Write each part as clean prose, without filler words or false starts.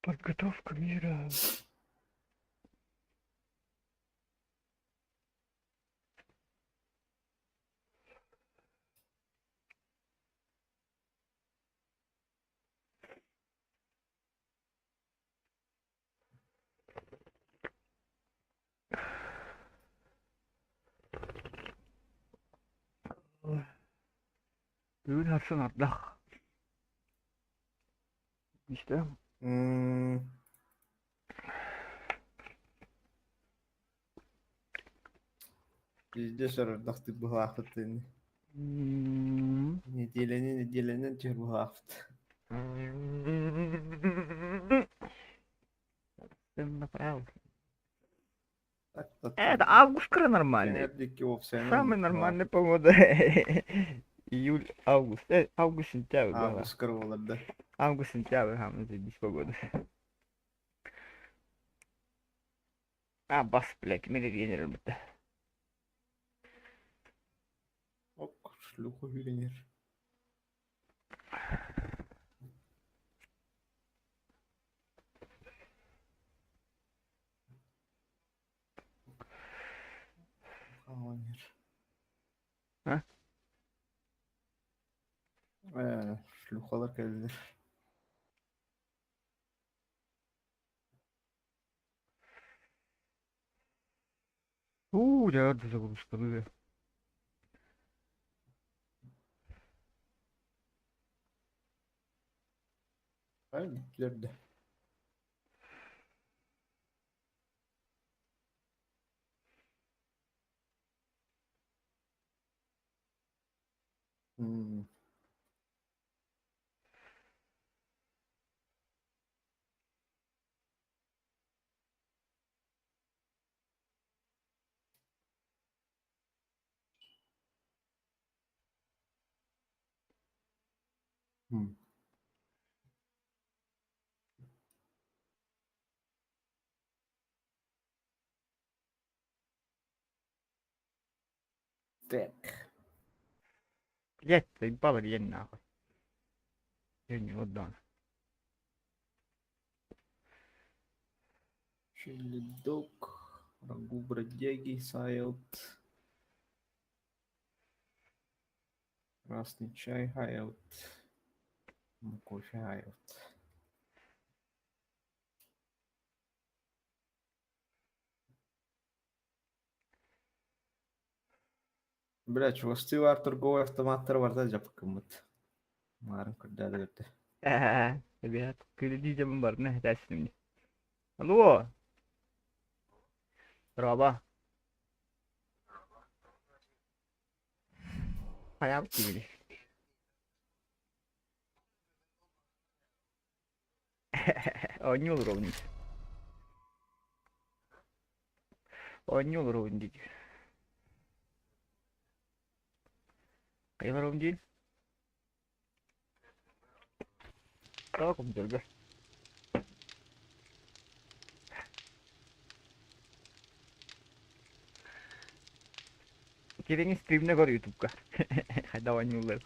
Подготовка мира. Бүгүн харсан ардах. Истэ. Биирдэ сорордохтук быһаахпыт ини. Нэдиэлэни нэдиэлэнэн түһэр быһаахпыт. Направо. Это август нормальный. Самый нормальный погода. Июль, август. Август, сентябрь. Август буолар да. Август, сентябрь, хамна здесь погода. А, бас, блядь, миллионер өлбүтэ. Ок, шлюха миллионер. А? Шлюхалар кэллилэр. Уу, дьэ, загрузкалыы. Ай, бүттүлэр да. М. М. Так. Блядь, заебало лень нахуй. Я не отдам. Чили дог, рагу бродяги, сайлт. Красный чай хайлт. Кофе хайлт. Бля, чугастыы баар торговай автоматтара барыта дьапкыммыт. Маарын көрдөөдө Ребят, кредитим барна этээсин. Алло. Роба. Хайаабыт киһини. Оонньуу олоробун дии. Оонньуу олоробун дии. Хайа олоробун дии? Тоҕо кумдурга? Кириҥ стримнэ көр ютубка. Хайдах оонньууллар.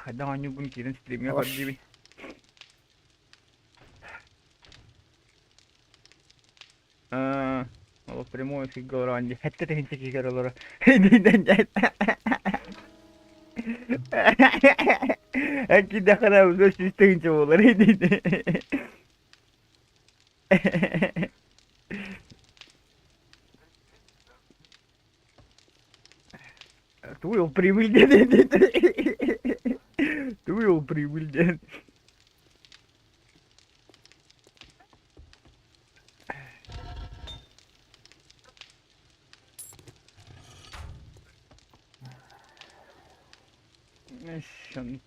Хайдах оонньуурбун киирэн стримҥэ көр диибин. Ол прямой эфиргэ олорон дии. Сэттэ тыһыынча киһи көрө олорор. Кидэххинэ 300 тыһыынча буолар. Тугуй ол прибыль диэн Тугуй ол прибыль диэн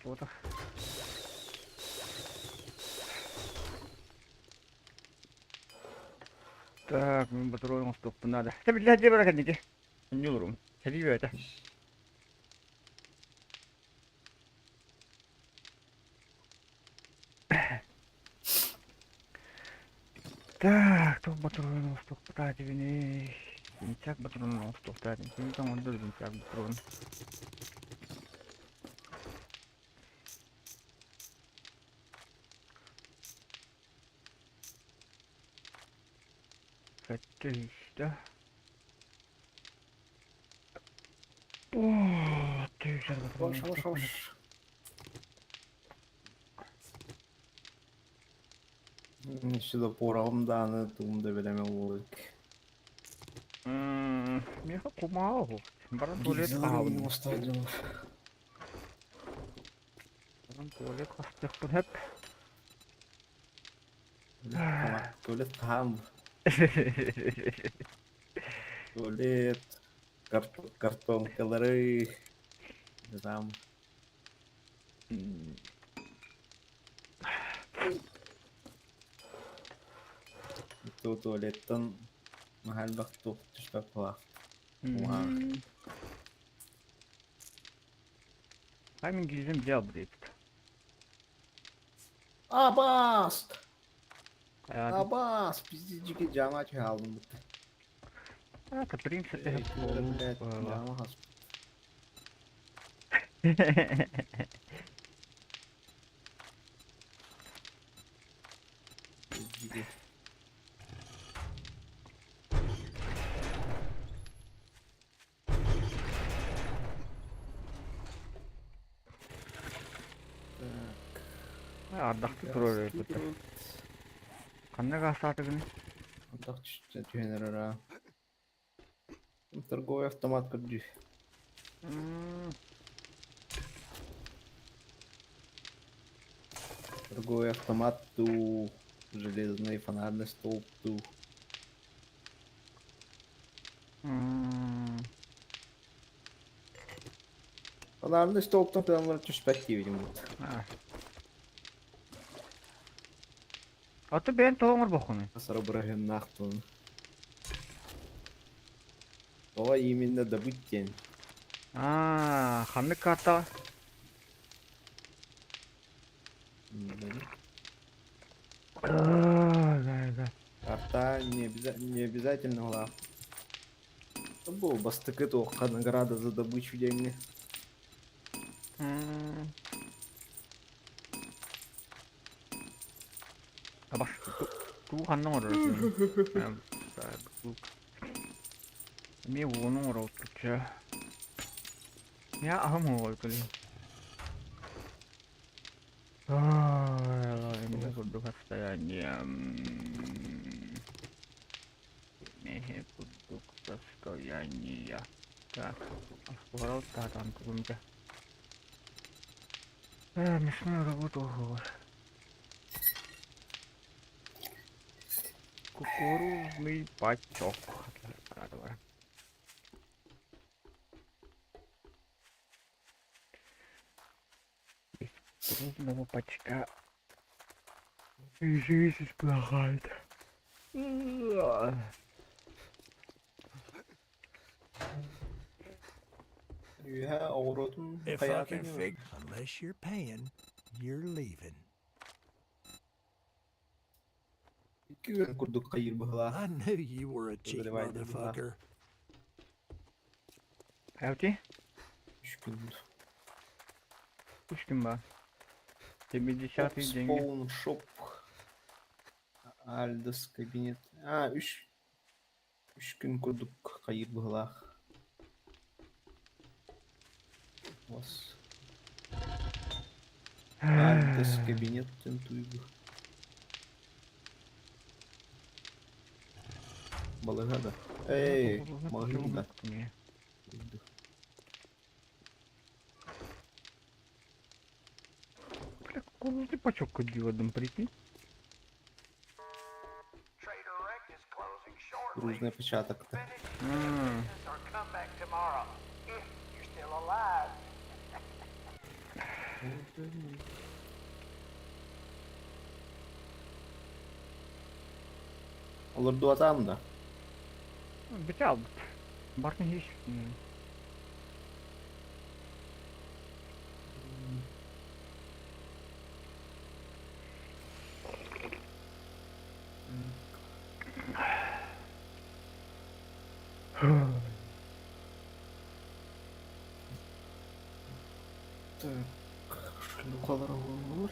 Буотах. Так, мин ботуруон оҥостуохпун наада. Тэ биллэ дьиэ барар кэнники. Онньулурум. Сэлии бэйэтэ. Так, туох ботуруон оҥостуохпутаа дибиний? Винчак ботуруон оҥостуохтаа дим. Ким оҥордо винчак ботуруон? Сэттэ Оо, түйсэр Хош, ботуруон хош, оҥостуохпун. хош. Сюда пораҕым даҕаны тугум да бэлэмэ буолук. Миэхэ кумааҕы Баран туалет Гильзалары хаһабын. оҥостойдулар. Баран туалет хастыахпын сөп. Туалет хаһаам. Туалет, картонкалары, не знаю. Туалеттан наһаа элбэх туох түспэт буолаах. Хай мин гильзем взял блядь. Абаас! Абаас! Пиздец дьаама түһэ хаалдым бутта. Это в принципе Блядь, дьаама хаспыт. Пиздец. Так. Ардахты турар эбит. Ханна гаастаатыгыный? Ардах түһэн эрэр аа. Торговый автомат көрдүү. Торговый автомат туу, железный фонарный столб туу. Фонарный столбтан тыаллар түспэт диэбитим бут. Аты бэйэн тоҕо оҥорбоккунуй? Сара быраһыаннаах туун. Тоҕо именно добыть диэн. Аа, ханнык картаҕа? Карта не обязательно была. Бу бастакы туохха награда за добычу диэҥҥэ. Абас, тугу ханна оҥорор Эмиэ уону оҥоробут Я аһым оҕой кэлин. Эмиэ курдук состояние. Эмиэ курдук состояние. Так, аспарал таатан тугумта. Мясную работу оҕор. Кукурузный пачок. Из кукурузного пачка. Жизнь плохая. Үһэ оҕуруотун If I хайаатын can fig, unless you're paying, you're leaving. Икки күн курдук хайыыр быһыылаах. I knew you were a cheap Подозревай, быһыылаах. motherfucker. Хайалти? Үс күн. Үс күн баар. 70 деньги. Spawn shop. Альдос кабинет. А, үс үс күн курдук хайыыр быһыылаах. Вас. Альдос кабинет тентуйбу. Балыга да. Эй, маҕаһыын да. Кукурузный пачок көрдүү прикинь. Кукурузный початок-то. Олордуатаам да? Бүтэ албыт. Бартын хиш. Так, шлюхалар оҕолор.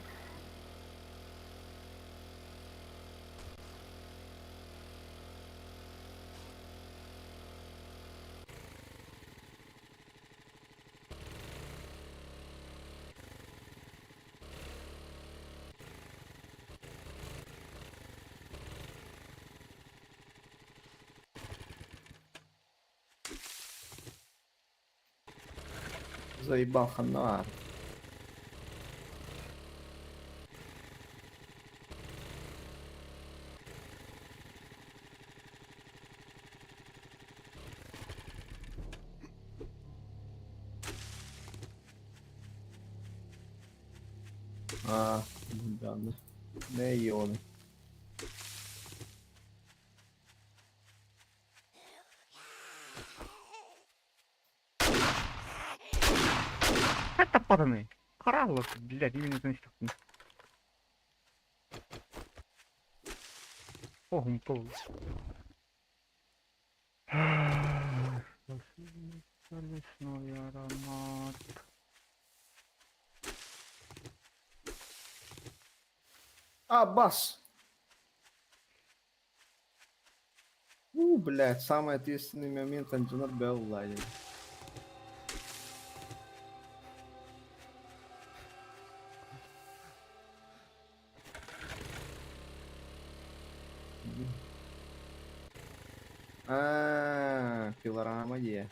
Заебал ханна. Аа, бундааны. Не оны. Таппатыный. Караллы, блядь, именно тынчтыктын. Охум пол. Лесной аромат. А, бас! У, блядь, самый ответственный момент Антонат Белл ладил. А, пилорама дии.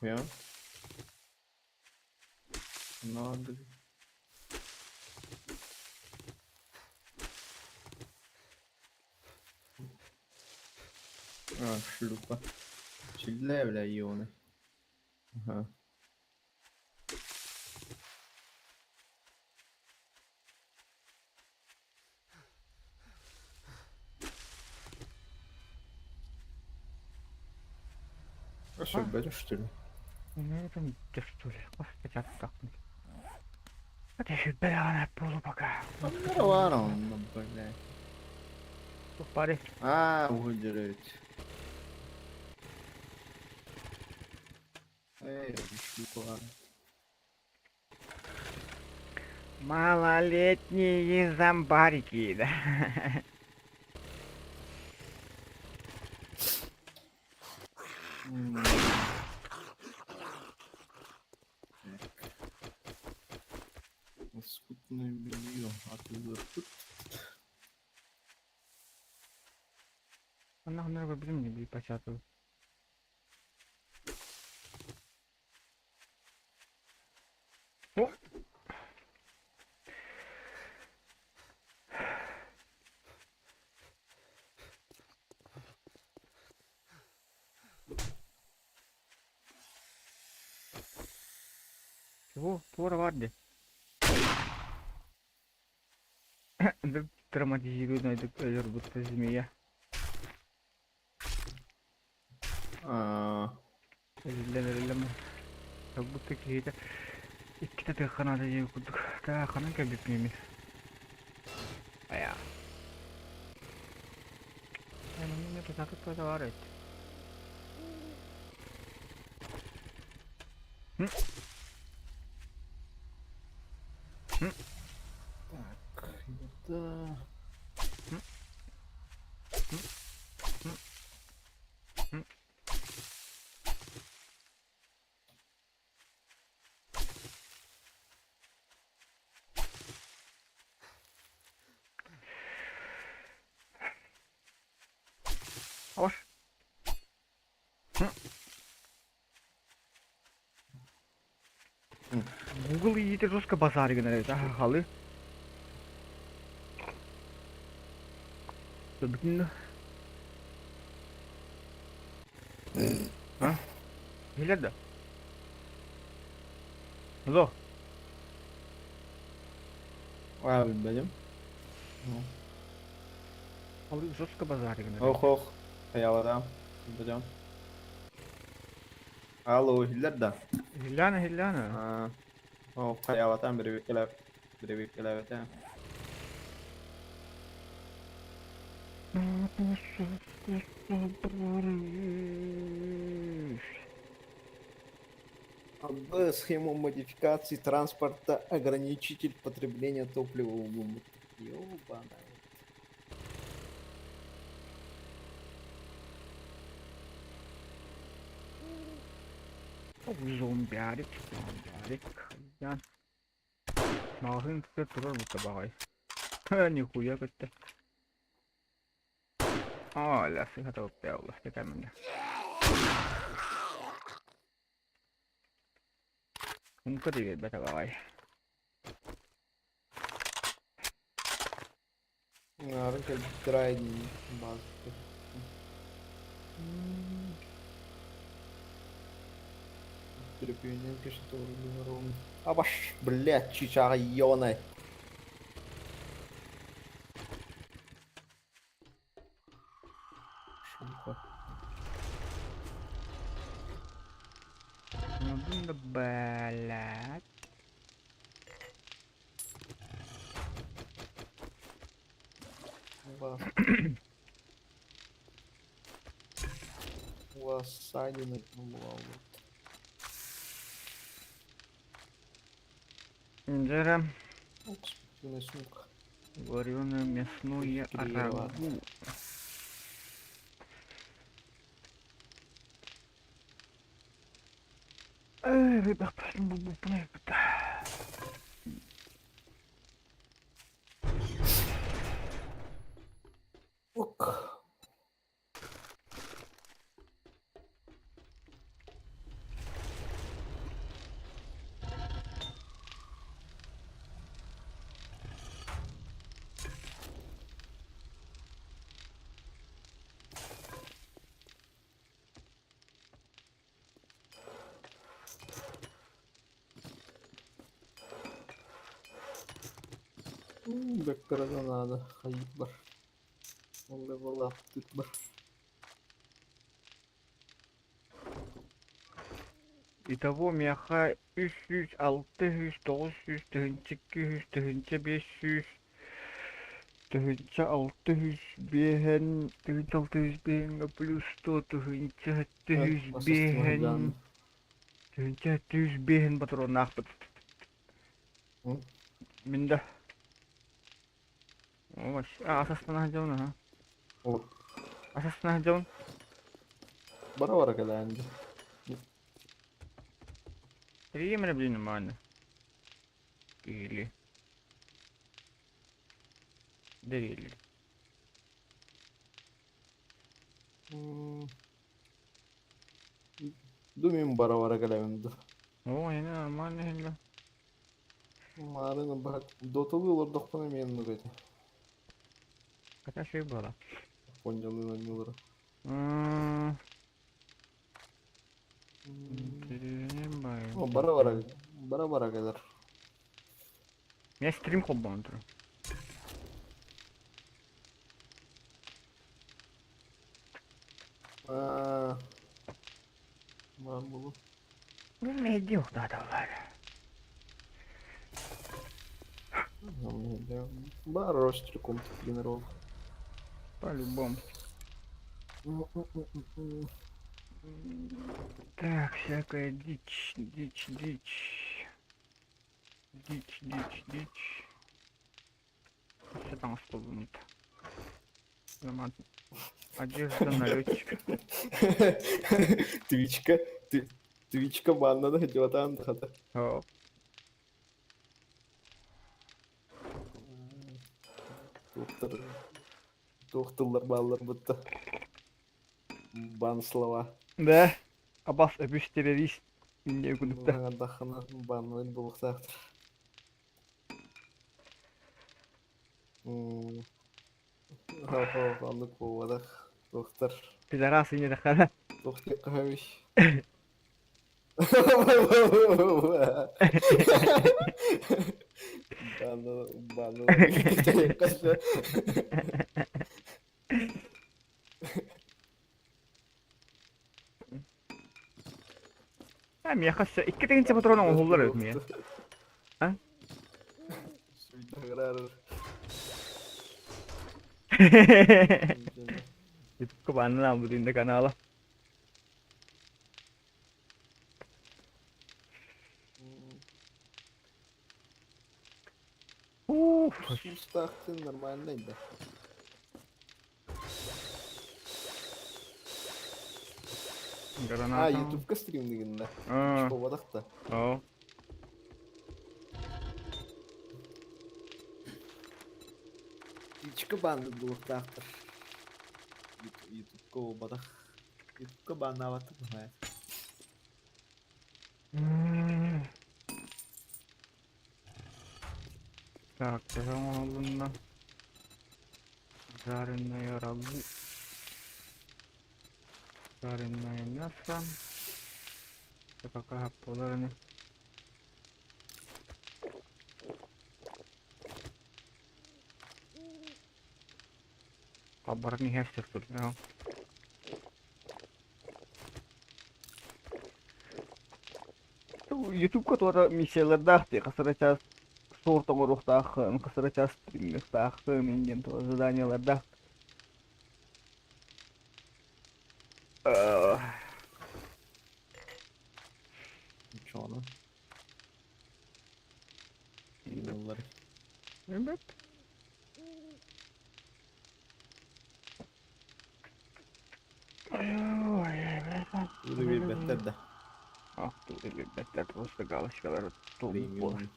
Нихуя. Надо. А, шлюха. Чиле, бля, ионы. Ага. А что, берешь, что ли? Ну, это что ли? Господи, Это полупока. Нормально, блядь. Пари. А, выдерет. Эй, шлюха. Малолетние зомбарики, да. Так. Лоскутное белье. А ты Она мне bir почату. О! Чего? Тура варди. Травматизирует будто змея. А, Как будто какие-то иккитэ тыахханаата диэн курдук тааханан кэлбиппин Ая. Мне продавать. Так, это... Абаш. Google иитэ жестко базар гынар эбит халы. Бүтүн А? Билэр да? Алло. Аа, билбэтим. Халы жестко базар гынар. Ох, ох. Хайаларам. Билбэтим. Алло, иһиллэр да? Иһиллээн, иһиллээн. Аа, Ох, хайалатаан бирибиккэлэп бирибиккэлээбэтэ. АБ схему модификации транспорта ограничитель потребления топлива угуммут. Ёбаная. Зомбярик, зомбярик. Ян. Маҕаһыын сытар турар букка баҕай. Нихуя көттө. Оля, сыһата успела. Текамина. Умка диэбэтэ баҕай. Нарын кэлбиттэрэ дии баазыттар. Төлөпүөнүнэн көстө Абаш, блядь, чычааҕа ёбаный. Шумха. Ну, блядь. Лассадина вот. Инжира. Спортивная сумка. Вареное мясное рагу. Ок. Бэккарана наада, хайыппар. Ол левелаптык бар. Итого миэхэ 300, 600, 900, 1200, 1500, 1605, 1605 плюс 100, 1705, 1705 патроннаахпыт. Мин да. Асастана сылдьабын аха. Асастана сылдьабын. Бара-бара кэлээн Три блин нормально. Или. Дерели. Думим бара-бара кэлэбин ду. О, я нормально хелле. Маарына баһа доталыы олордохпуна эмиэ оннук этэ. Хотя шею было. Понньалыын анньылара. О, бара-бара бара-бара кэлэр. Я стрим холбоон турар. Аа, баар буолуо. Медиа ухтааталлар. Баар Ростелеком тренировок. По-любому. Так, всякая дичь, дичь, дичь. Дичь, дичь, дичь. Все там осталось. Одежда налетчика. Твичка, Твичка манна да дьуотаан хата. О, Туохтар туох тыллар бааллар бутта. Бан слова. Да. Абас өбүс террорист инде курдук. Хаҥардаххына баннай буолуохтаахтар. М, Оннук буолбатах. Туохтар. Пидорас инде хана. Туох диэххэ Банны банны. Миэхэ 2000 патрон оҥоһуллар эбит миэ. А? Ютубка бааннан аалбыт инде канала. Ух. Сустаахтын нормальный да. Граната. А, Ютубка стримнигин да. Буолбатах да. Оо. Ички банды буолуохтаахтар. Ютубка буолбатах. Ютубка баннаабаттар быһаайа. Так, төһө оҥоһулунна? Жареное рагу. Жареное мясо. Пока буолар. Хабарын иһэр сөп. Ютубка туора миссиялардаах дии, хас эрэ чаас шорт оҥоруохтааххын, хас эрэ чаас стримниэхтааххын диэн туох заданиелардаах. Чону. Yıllar. Билбэт. Bunu билбэттэр да. Ах, билбэттэр, просто галочкалар Премиум.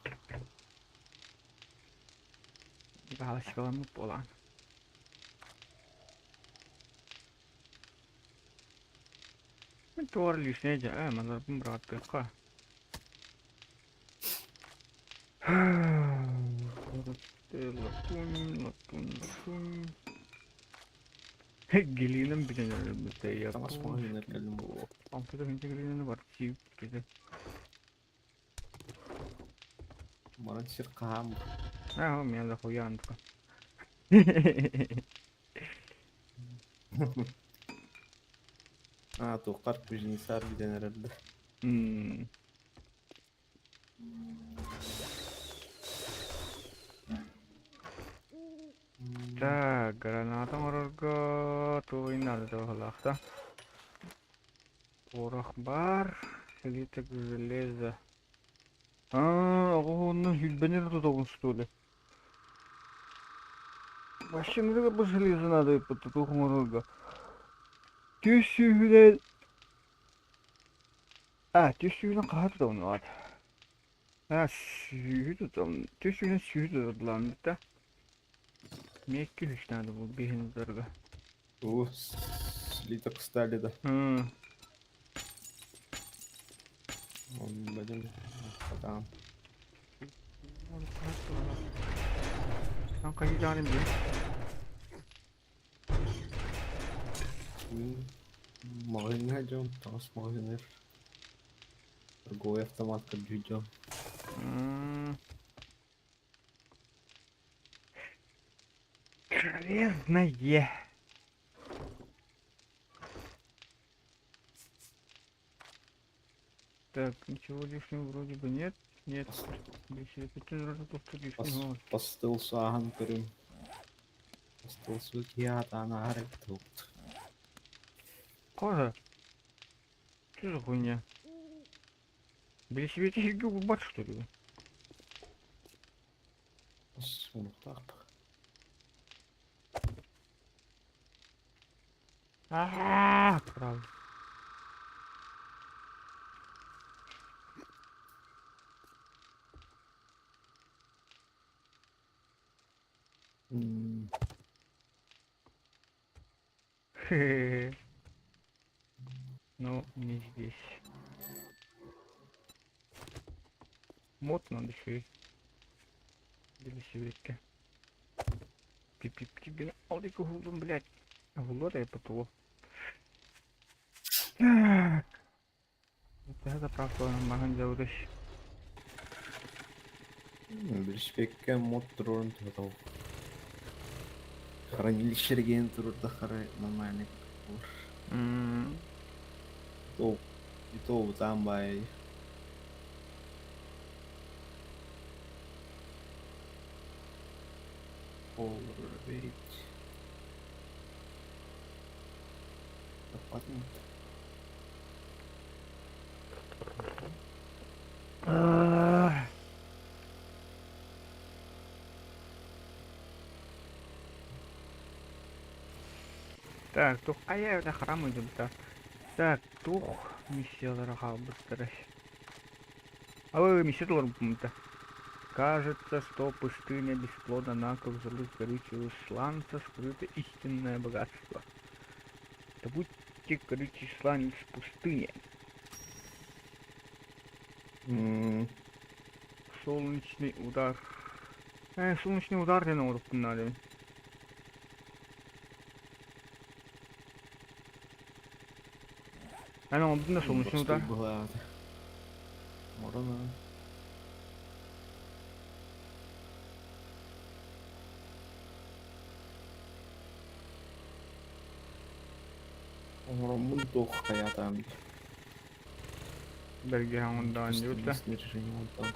Галочкаламмыт буолан. Мин туора лишнее дьэ, манарбын бырааттыахха. Латунь, латунь, латунь. Глинам бүтэн эрэр. Таҥас маҕаһыыныгар кэллим буолуо. Онтон глинаны бар киирбит. Манан сир хаһаам. Аа, мен да хуяндыка. А, туоххар кузнецар бүтэн эрэр да. Так, граната оҥорорго тугуй наада быһыылаах. Порох баар, слиток железа. А, оҕоһуонна сүүрбэни тутабын, что ли? Вообще бу железо надо туох оҥорорго. Түс сүүһүнэн. А, түс сүүһүнэн хаһа тутабын аата. А, сүүһү тутабын. Түс сүүһүнэн сүүһү туталаан да. Миэкки үс надо бу биһин тутарга. О, слиток стали да. Он, блин, потом. Там хайданым дии. Маҕаһыыҥҥа дьон, таҥас маҕаһыыныгар. Торговый автомат көрдүү дьон. Железное. Так, ничего лишнего вроде бы нет. Нет. Тут лишнего. Постыл сааһын көрүм. Постыл киһи тут. Кожа. Что за хуйня? Били себе эти бат, что ли? Суунуктаах. А, правда. Хе-хе. Но не здесь. Мод надо еще и. Билсибиккэ. Пип-пип алдык уһуллум, блядь. Уһуллуо да ПТО. Так. Төһө заправкаланан маһын дьабыгыш. Билсибэккэ мод туруоран туһатабын. Хранилище эргийэн турурдаххара нормальный буолар. То и то бытаан баайы. Ол эбит. Таппатым. Ah. Так, туох хайа эбэтэ храм ыйдыбыта. Так, туох миссиялара хаалбыттарай? А миссия толорбуппун Кажется, что пустыня бесплодна, однако в золых горючего сланца скрыто истинное богатство. Добудьте горючий сланец в пустыне. Солнечный удар. Солнечный удар диэн оҥорбуппун наада. Эн оҥордун да солнечный Простой удар? быһаата. Морона. Оҥороммун туох хайаатаан Бэргэһэ оҥордоон диэбит да. снаряжение онтон.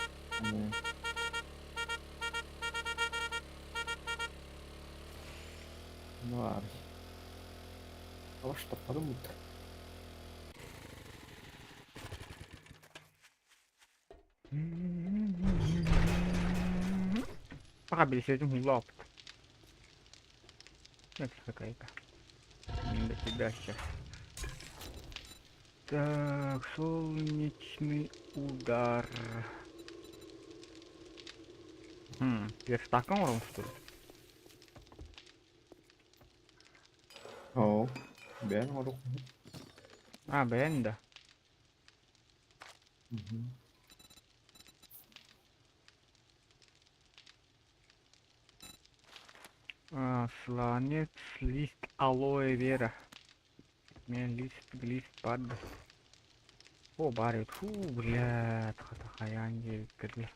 Баар. Алаш таппадым бут. Пока билсиэтин хуллааппыт. Какая-то. До тебя сейчас. Так, солнечный удар. Хм, верстак оҥорон что ли? Оо, бэйэн оҥоруох. А, бэйэн да. А, сланец, лист алоэ вера. Мен лист, глист, пад. О, баар эбит. Фу, блядь, хата хайаан диэбиккэ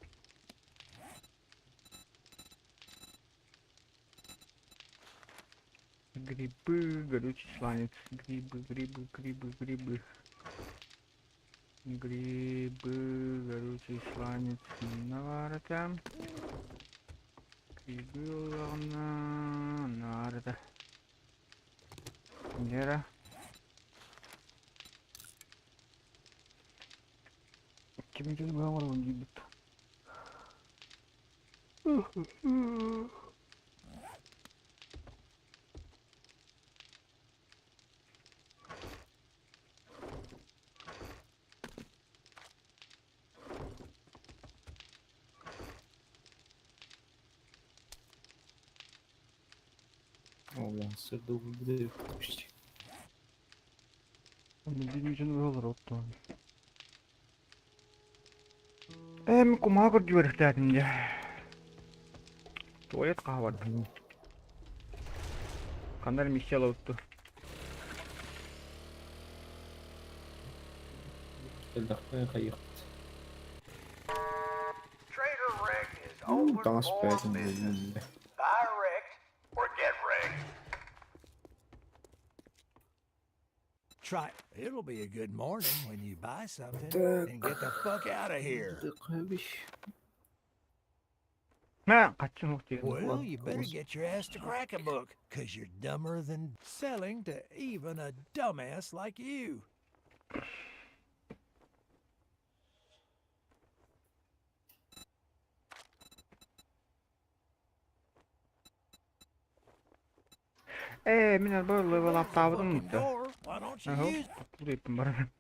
Грибы, горючий сланец. Грибы, грибы, грибы, грибы. Грибы, горючий сланец. Наварата. Грибы, нарда. Гера. Ким оҥоробун диибит. О, сырды почти. Оттон. Эм кумаа көрдүбэрихтээтим дьэ. Туалет хаһа барда. Ханна эрэ миссия ылабыт Элбэхпин хайыахпыт. Trader Rick is open Таҥас for бэйэтин business. буллум. Buy wrecked or get wrecked. Try. It'll be a good morning when you buy something Так. and get the fuck out of here. Мэ, хаччын уох диэн. Well, you better Ладно, get your ass to crack a book, 'cause you're dumber than selling to even a dumbass like you. Ээ, мин арба level There's the up-таабытым fucking да. door. Why don't you Аһа, use туруйпун баран.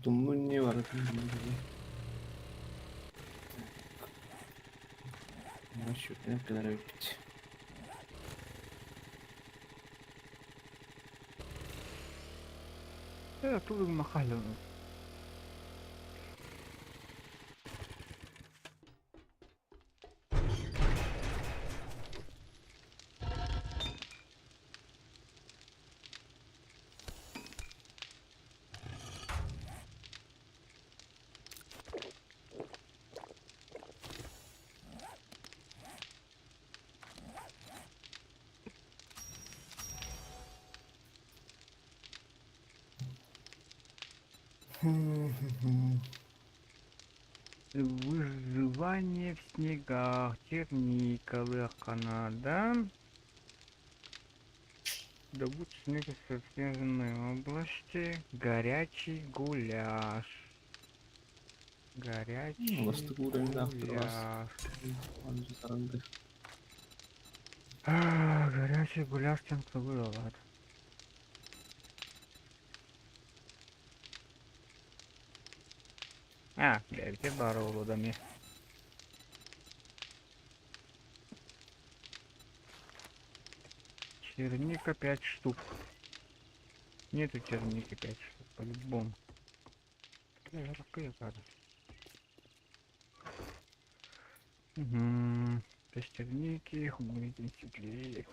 Тумну не бар. Насчет кэлэр эбиппит. Тугу Выживание в снегах, черника, Канада. Добыть снег из заснеженной области. Горячий гуляш. Горячий Бастакы уровеннаах турабас. гуляш. Саранды. А, горячий гуляш чем было. А, бэйбит баар буолуо эмиэ. Черника 5 штук. Нету черники 5 штук, по-любому. Угу. Без черники, интеллект.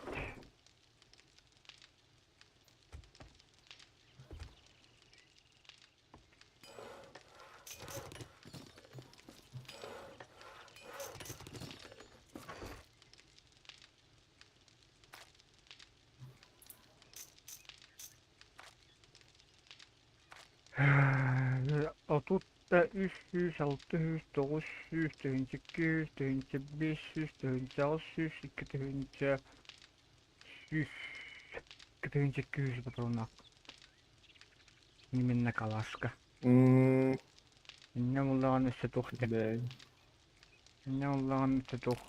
Отут үс сүүс, 600, 900, 1200, 1500, 1800, 2100, 2200 патроннаах. Именно калашка. Инньэ буоллаҕына өссө туох диэн. Бээ. Инньэ буоллаҕына өссө туох.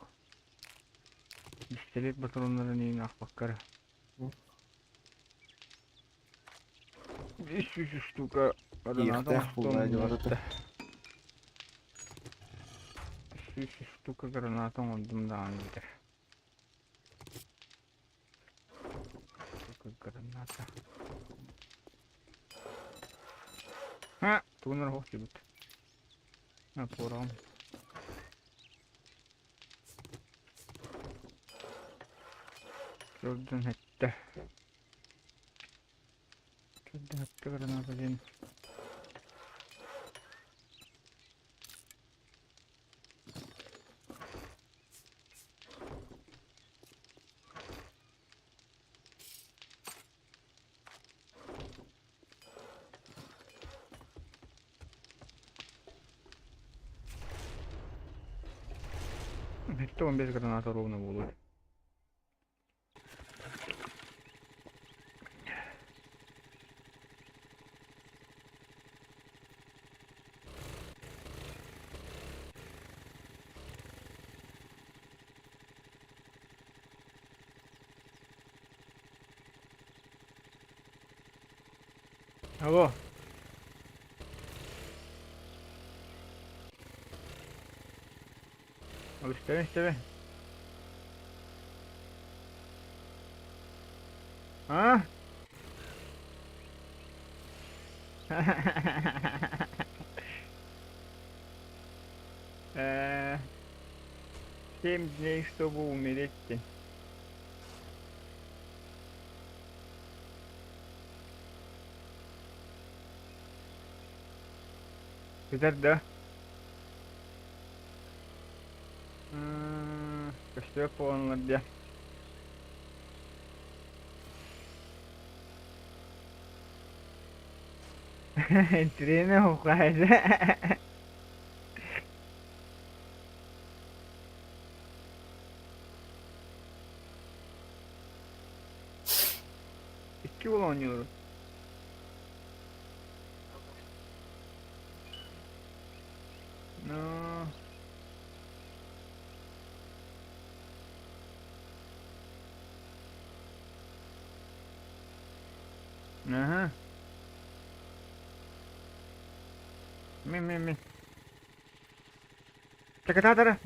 Пистолет патроннарын иин аахпакка эрэ. 500 штука граната Иэхтээх буоллаа дьэ барыта. 100 штука граната оҥордум даҕаны бүтэр. Штука граната. Ха, тугун эрэ суох диэбит. А, пораҕым. Төрдүн эттэ. Төрдүн эттэ граната диэн. 15 граната ровно буолуо. Алло. Истэбин, истэбин. А? 7 дней, чтобы умереть. Бүтэр да? Көстүөх буоланнар дии. Интириэһинэй ухаайда. Икки уол оонньууллар. Ну, аха. Мин, мин, мин. Чакатаатара,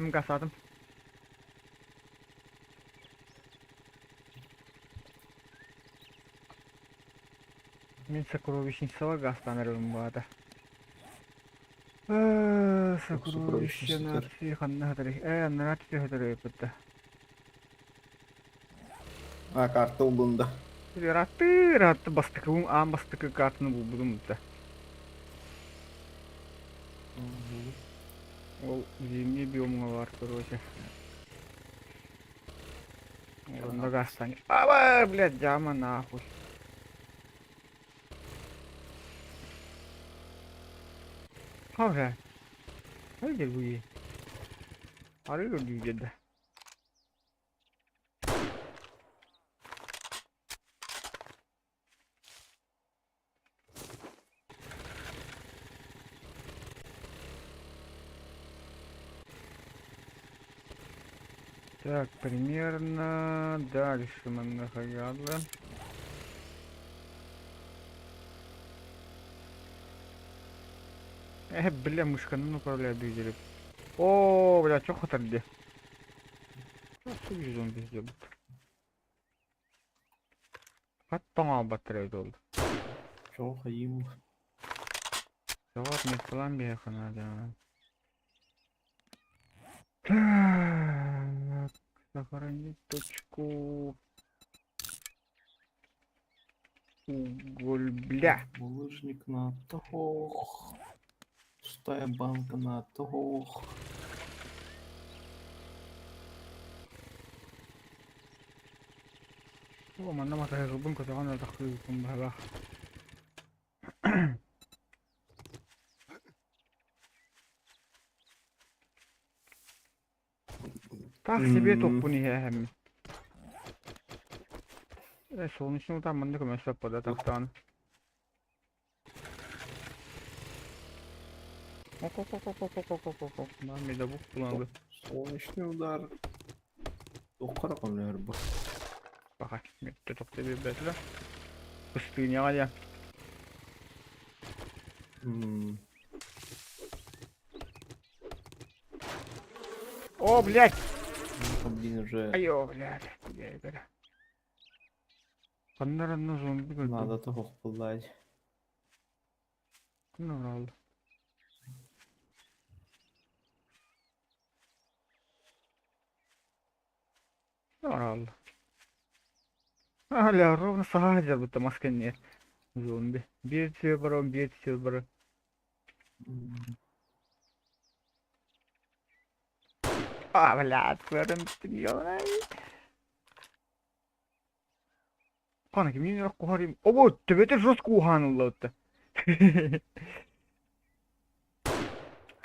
мин. Мин сокровищницаҕа гаастаан эрэрим баата. Сокровище Сокровищница сытар. нации ханна сытарый? Ээ, анараа түһэ сытар эбиппит да. А, карта буллун да. Ырааттыы, ыраатты бастакы аан бастакы картаны булбутум да. Ол зимний биомҥа баар, короче. Онно гаастаан. Аба, блядь, дьаама нахуй. Хавра. Хайда буи. Арыы көрдүү да. Так, примерно дальше мы находили. Бля, мышканы управляю двигателем. О, бля, чё хатарди? Что зомби сделают? Хат тоҥообаттар эбит ол. Чоҕ хайым. Завод меткалаан биһиэхэ наада. Так, сохранить точку. Уголь, бля. Булыжник на тох. Пустая банка на тох. О, манна матаһыгыбын көтөҕөн ылдахтыыбын быһалаах. Так себе туппун иһээһэммин. Э, солнечный утаа манна көмөсөп бода тахтаан. Ок-ок-ок-ок-ок-ок-ок-ок. Мам медовух буланды. Солнечный удар. Туохха көмөлөһөр бу? Баха, метте тохто биэрбэтилэр. Пустыняҕа диэн. О, блядь! Блин, уже Айо, блядь. Я Ханна эрэ зомби көрдүм. надо того буллаать. Ким Орал. Аля, ровно саха будто маска нет. Зомби. Биир силбара, биир силбара. А, блядь, көрөн ёлай. Қана ким мен кухарим. Обо, төбөтө жестко ухан уллаутта.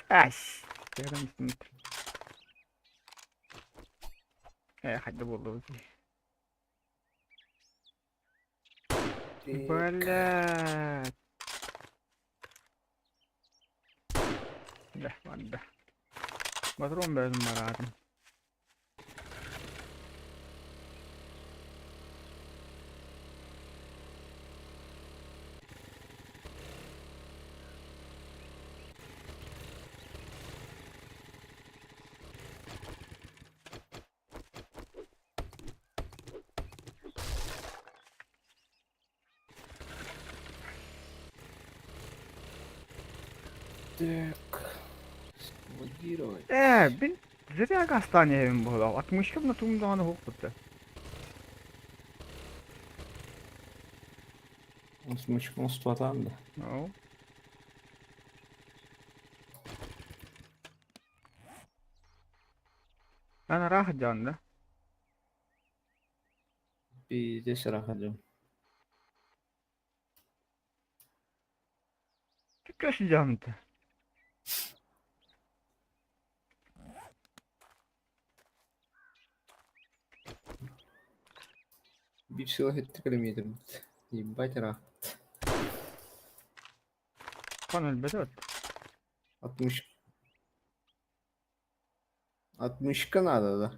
Ась. Көрөн Э, хайда болду. Блядь. Бля, ладно. Патрон бәрін барадым. Так. Складировать. Э, бин зря гастане буолла. Отмычкам на тумдааны хук бутта. Смычком стволам, да. Ну. Ана рахдян, да? Пиздец рахадым. Түккөс дьаамта. Биир сыла хетте километр. Ебать рах. Хан өлбөтө. Отмыш... Отмычка надо, да?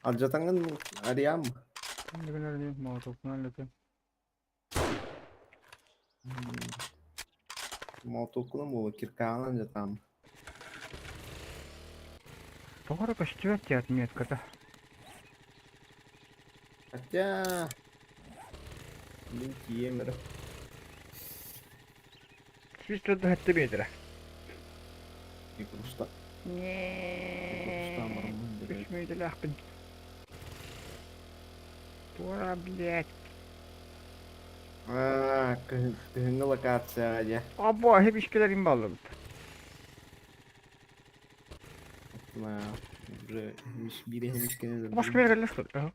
Алдьатаҥҥын арыйаам. Дегенер молотокунан лете. Молотокунан буолла киркаанан дьатаам. Тоҕо көстүбэт диэн отметката. Хотя... Мин тиийэм эрэ. 147 метрэ. Икруста. Икрустаан бараммын Үс дэрэ. мүөтэлээхпин. Туора, блядь. Аа, кыһыҥҥы локацияҕа дьэ. Або, хебишкелерим баллыбыт. Уже биир хемискени Башка өлөрдүм. бер кэллэ что ли?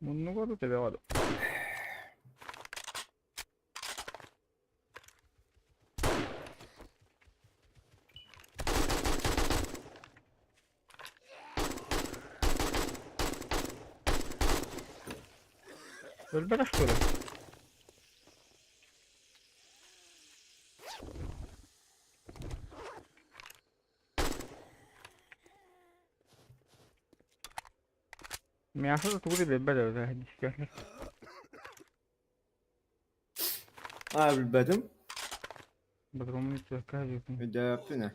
Муннуга да төбөҕө да. Өлбөтөх что ли? Мясо да тугу да биэрбэт эбит. Аа, билбэтим. Бодромун түөккэ диэтин. Өйдөөппүн ээ.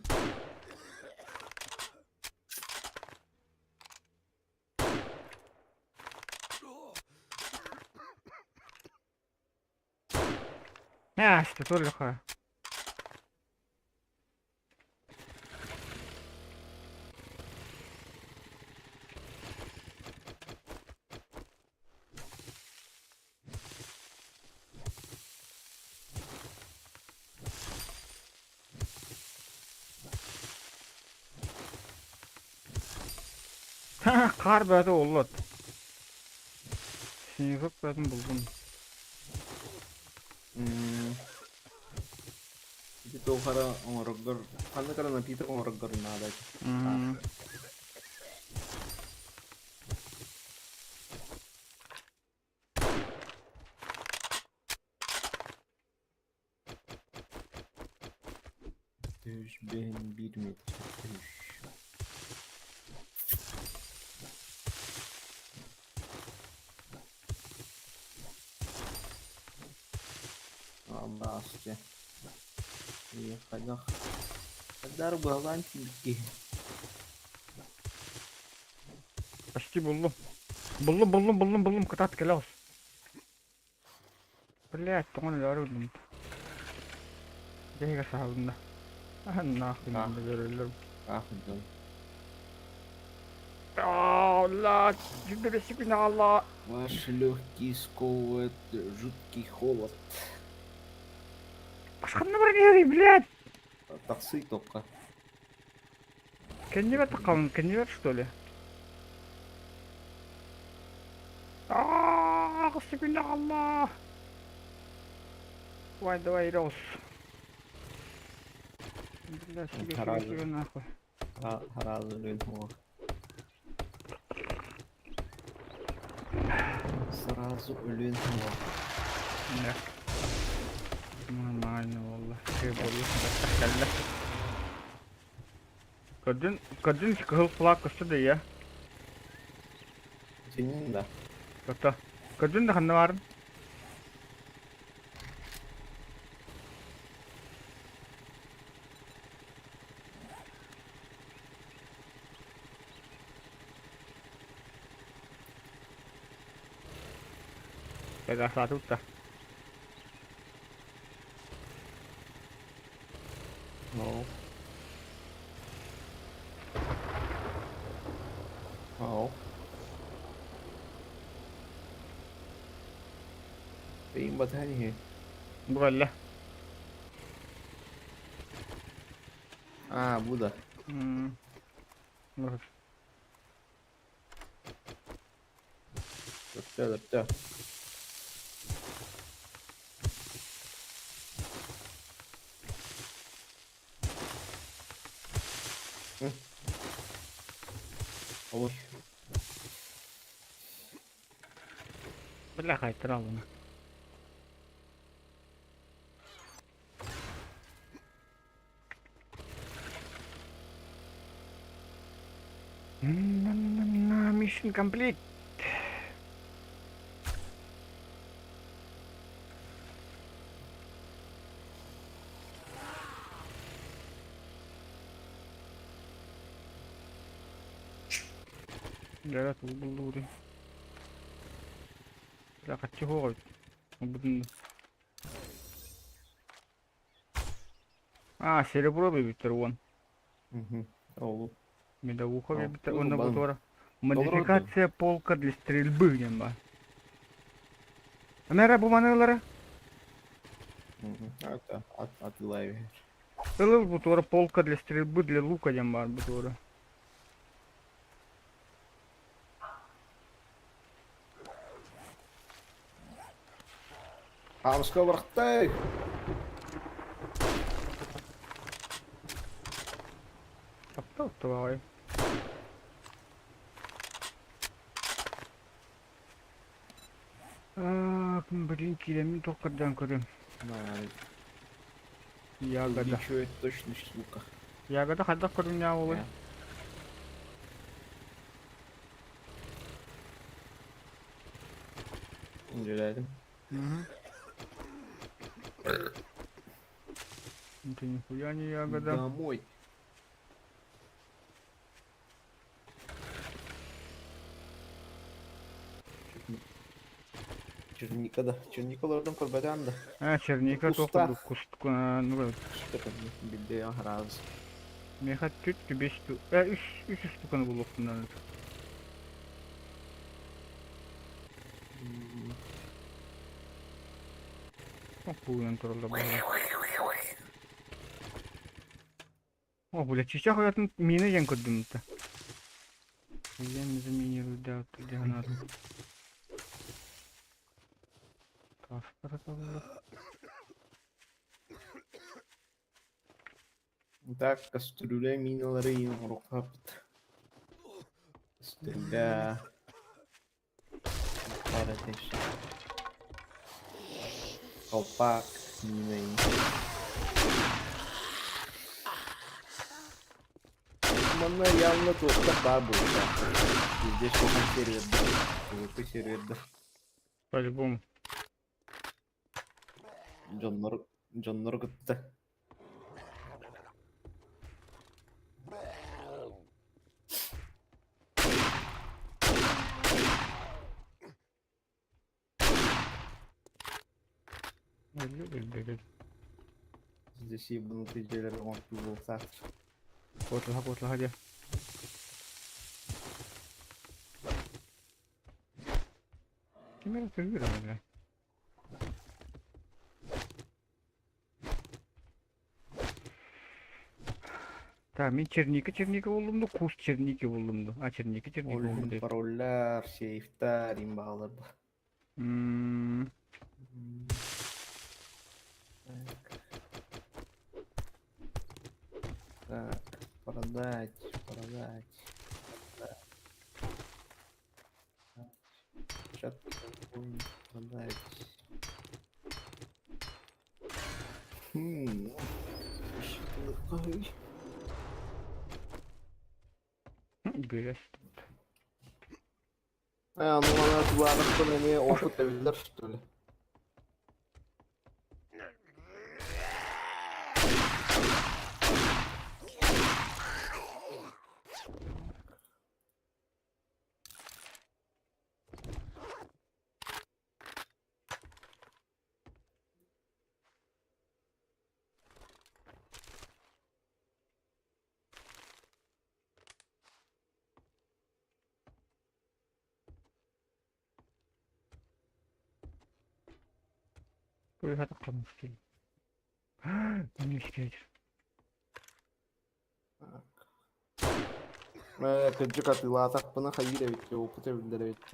Място только. Хаар бөҕөтө буоллут. Снегок бөҕөтүн буллум. Ити туох эрэ оҥороргор, ханнык эрэ напиток оҥороргор наада этэ. Үс биэһин биир метр үс. Аллаасчы. Хайдах хайдах быһалаан тиийбит киһи. Почти буллум. Буллум, буллум, буллум, буллум, кытаат кэлэ оҕус. Блядь, тоҥон өлөөрү гынным. Дьэһигэ саһылынна. Нахуй Аах, өлөрөллөр. аах дьон. Алла, күн Алла. Ваши легкие сковывает жуткий холод. Башканна баран иһэрий, блядь. Тахсыы тоққа. Кэннибэр таххабын, кэннибэр что ли? Аа, күн Алла. Давай, давай, рос. Бля, себе, себе, себе нахуй. Хараазы Сразу өлүөн суох. Да. Нормально буолла. Үчүгэй буолла. Баттах кэллэ. Көрдүн, көрдүн кыһыл флаг көстө да ийэ. Синин да. Көтө. Көрдүн да ханна баарын? Pegasaatut да. No. No. Beyin batarya. Бу кэллэ. А, бу да. М, Өттө, өттө. Hı. Olur. Бля, хайтаралына. Mission complete. Дьэ, тугу буллугуй? Бля, хаччы суох эбит. Ылбытын А, серебро биэбиттэр уон. Мгм. Ол. Медовуха Ол. биэбиттэр уонна бу Бан. туора Толору да. модификация полка для стрельбы диэн баар. Ана эрэ бу маны ылара. Мгм. Ата, ат, атылай бер. Ылыл бу туора полка для стрельбы для лука диэн баар бу туора. Хаамыска барахтай! Таптал баҕайы. Блин, киирэммин туох көрдөөн көрүм. Ягода. Увеличивает точность лука. Ягода хайдах көрүҥнээх буолуой? Үлэлээтим. Это нихуя не ягода. Домой. Черника да. Черникалардан көрбөтөм да. А, черника туох Куста. курдук куст ну Билде раз. Меха түт беш үс үс штуканы булуохпун Буунан тураллар буолла. О, бля, чичах уятын мина диэн көрдүм да. Я не заминирую, да, где надо. Так, кастрюля миналары оҥоруохпут. Кастрюля. Пара теща. Колпак мина. Манна явно туохтар баар буолуохтаах. Здесь улахан сервердэр. Урукку сервердэр. По-любому. Дьоннор, дьоннору кытта. Өллү Здесь ебанутые дьиэлэр оҥортуу буолуохтаахтар. Куоталаһа куоталаһа диэ. Ким эрэ сырыыр бля. Так, мин черника черника буллум да, кус черники буллум да. А, черника черника Ол буллум иһин диye. пароллар, сейфтар им баалар да. Так. Так, продать, продать. Перчатки продать. Хм. Ой. Грязь. А, ну она тулаанахтан эмиэ опыт эбиллэр, что ли? Туйхата мушкил. Мишкер. Ээ, кырдьык атыылаатахпына хайыыр эбит, опыт эбиллэр эбит.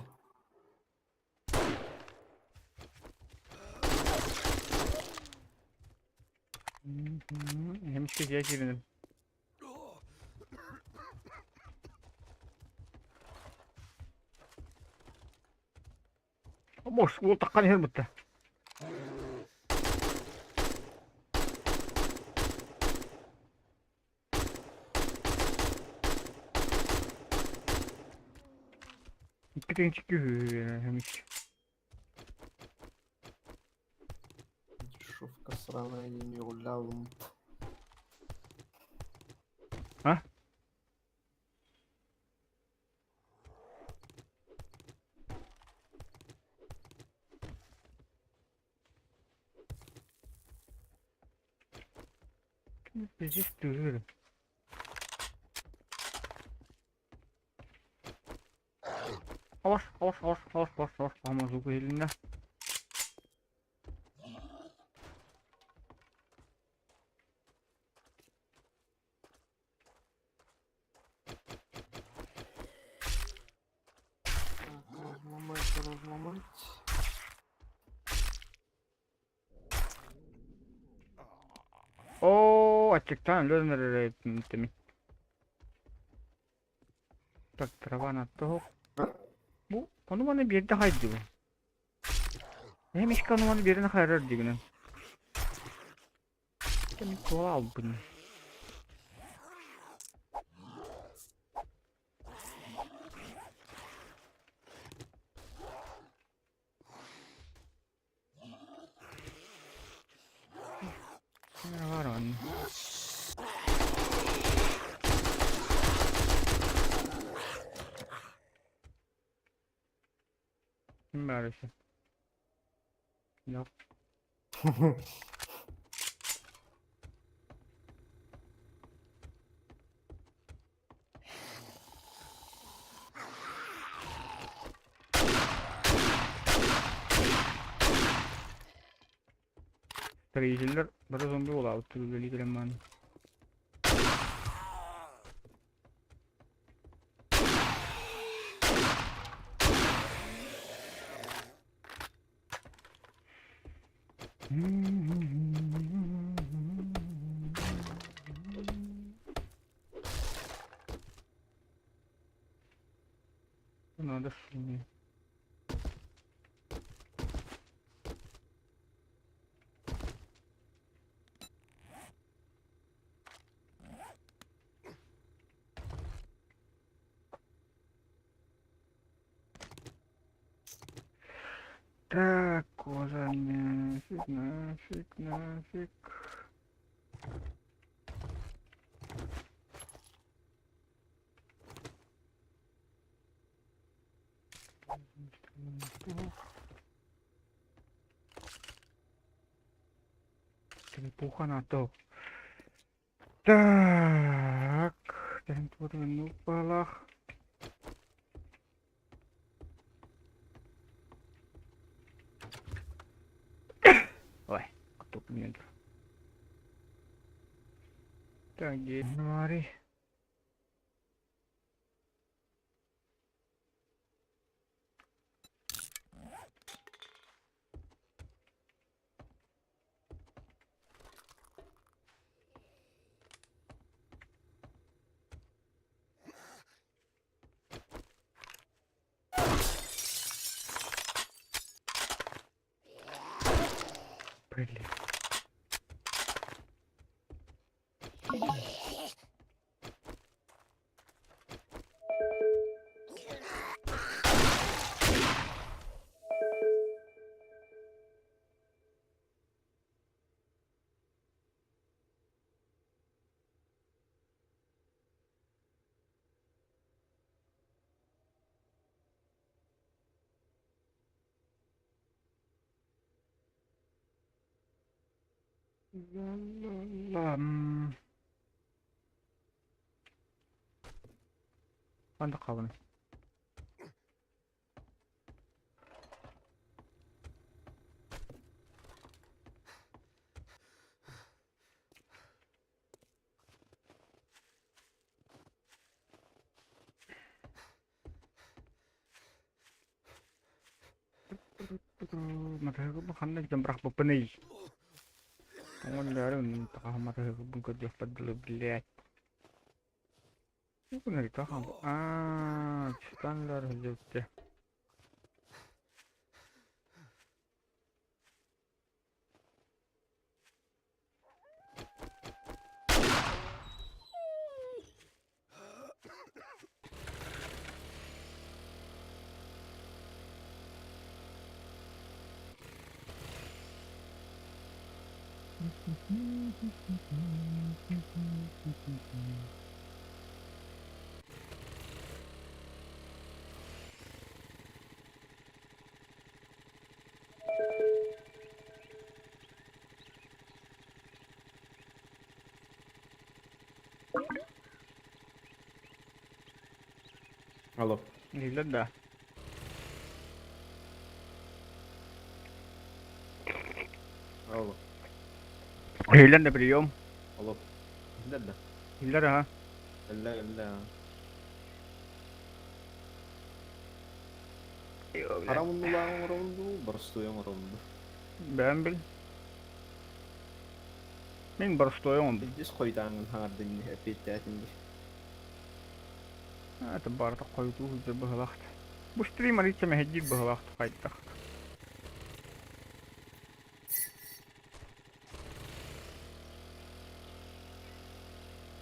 Мишкер я кириним. Мос, уол таххан иһэр бутта. Икки тыһыынча хэмич. Дешевка сраная не гулялым. А? Здесь дыры. Ош, ош, ош, ош, ош, ош, звук иһилиннэ. Так, разломать, разломать. Оо, аччыктаан өлөн эрэр эбиппин. Так, трава на тоһук. Бу ону-маны биэрдэ хайдыбын. Эһэм искэ ону-маны биэрэн хайарар дигинэн. Кэми куола албын. Баар онно. Ким баар өссө? Yok. Строителлэр бары зомби буолаабыттар үлэлии кэлэн баран. Надо шуми. Так, коза нафиг, нафиг, нафиг. Телепуха на то. Так, балах. Ой, кто мне? Так, Марий. Блин. Ла-ла-ла. Ханнык хаалан. Матыһыгы ханна илдьэн бырахпыппыный? Оҥон матыһыгыбын көрдүөхпэр дылы блядь. Аа, читанлар сылдьыбыттар. Алло. Иһиллэр да? Алло. Иһиллэр да прием. Алло. Иһиллэр да? Иһиллэр аха. Эллэ, эллэ. Хара муннулаах оҥоробун дуу, боростуой оҥоробун дуу? Бэйэм бил. Мин боростуой оҥордум. Илдьис хойутааҥҥын хаҥардын дии, эппиэттээтим дии. Это барыта хойутуу сылдьар быһыылаах. Бу стрим арыйца мэһэйдиир быһыылаах хайдах.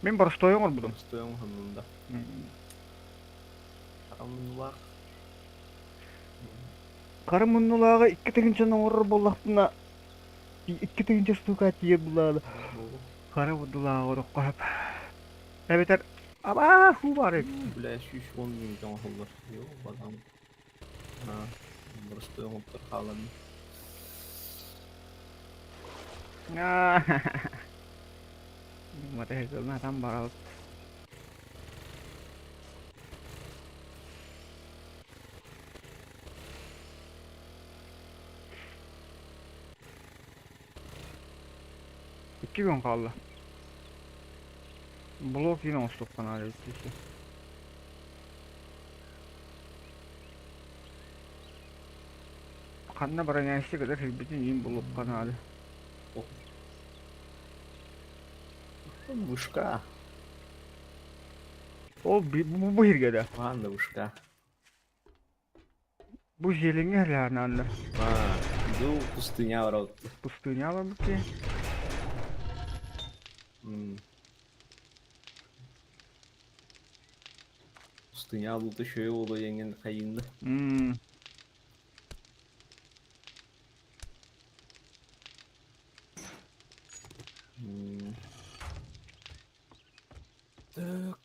Мин боростуой оҥорбутум. Боростуой оҥоһуннум да. Хара муннулаах. Хара муннулааҕы икки тыһыынчаны оҥорор буоллахпына икки тыһыынча штука тиийэр булаада. Хара муннулааҕы ороххо сөп. Эбэтэр абаа хуу баар эбит. Бля, 110 минут оҥоһуллар. Йоо, бадам. Боростуой оҥоттор хаалан. Мата там барабыт. Икки күн хаалла. Блок yine оҥостуохха наада эбит. Ханна баран кытар сирбитин иин булуохха наада. Вышка. Ол бу сиргэ да. Ладно, вышка. Бу зелеңҥэ лааннааннар. А, ду пустыня барабыт. Пустыня барбыт дии. Пустыня булта шөйө буолуо диэҥҥин хайыында. Так.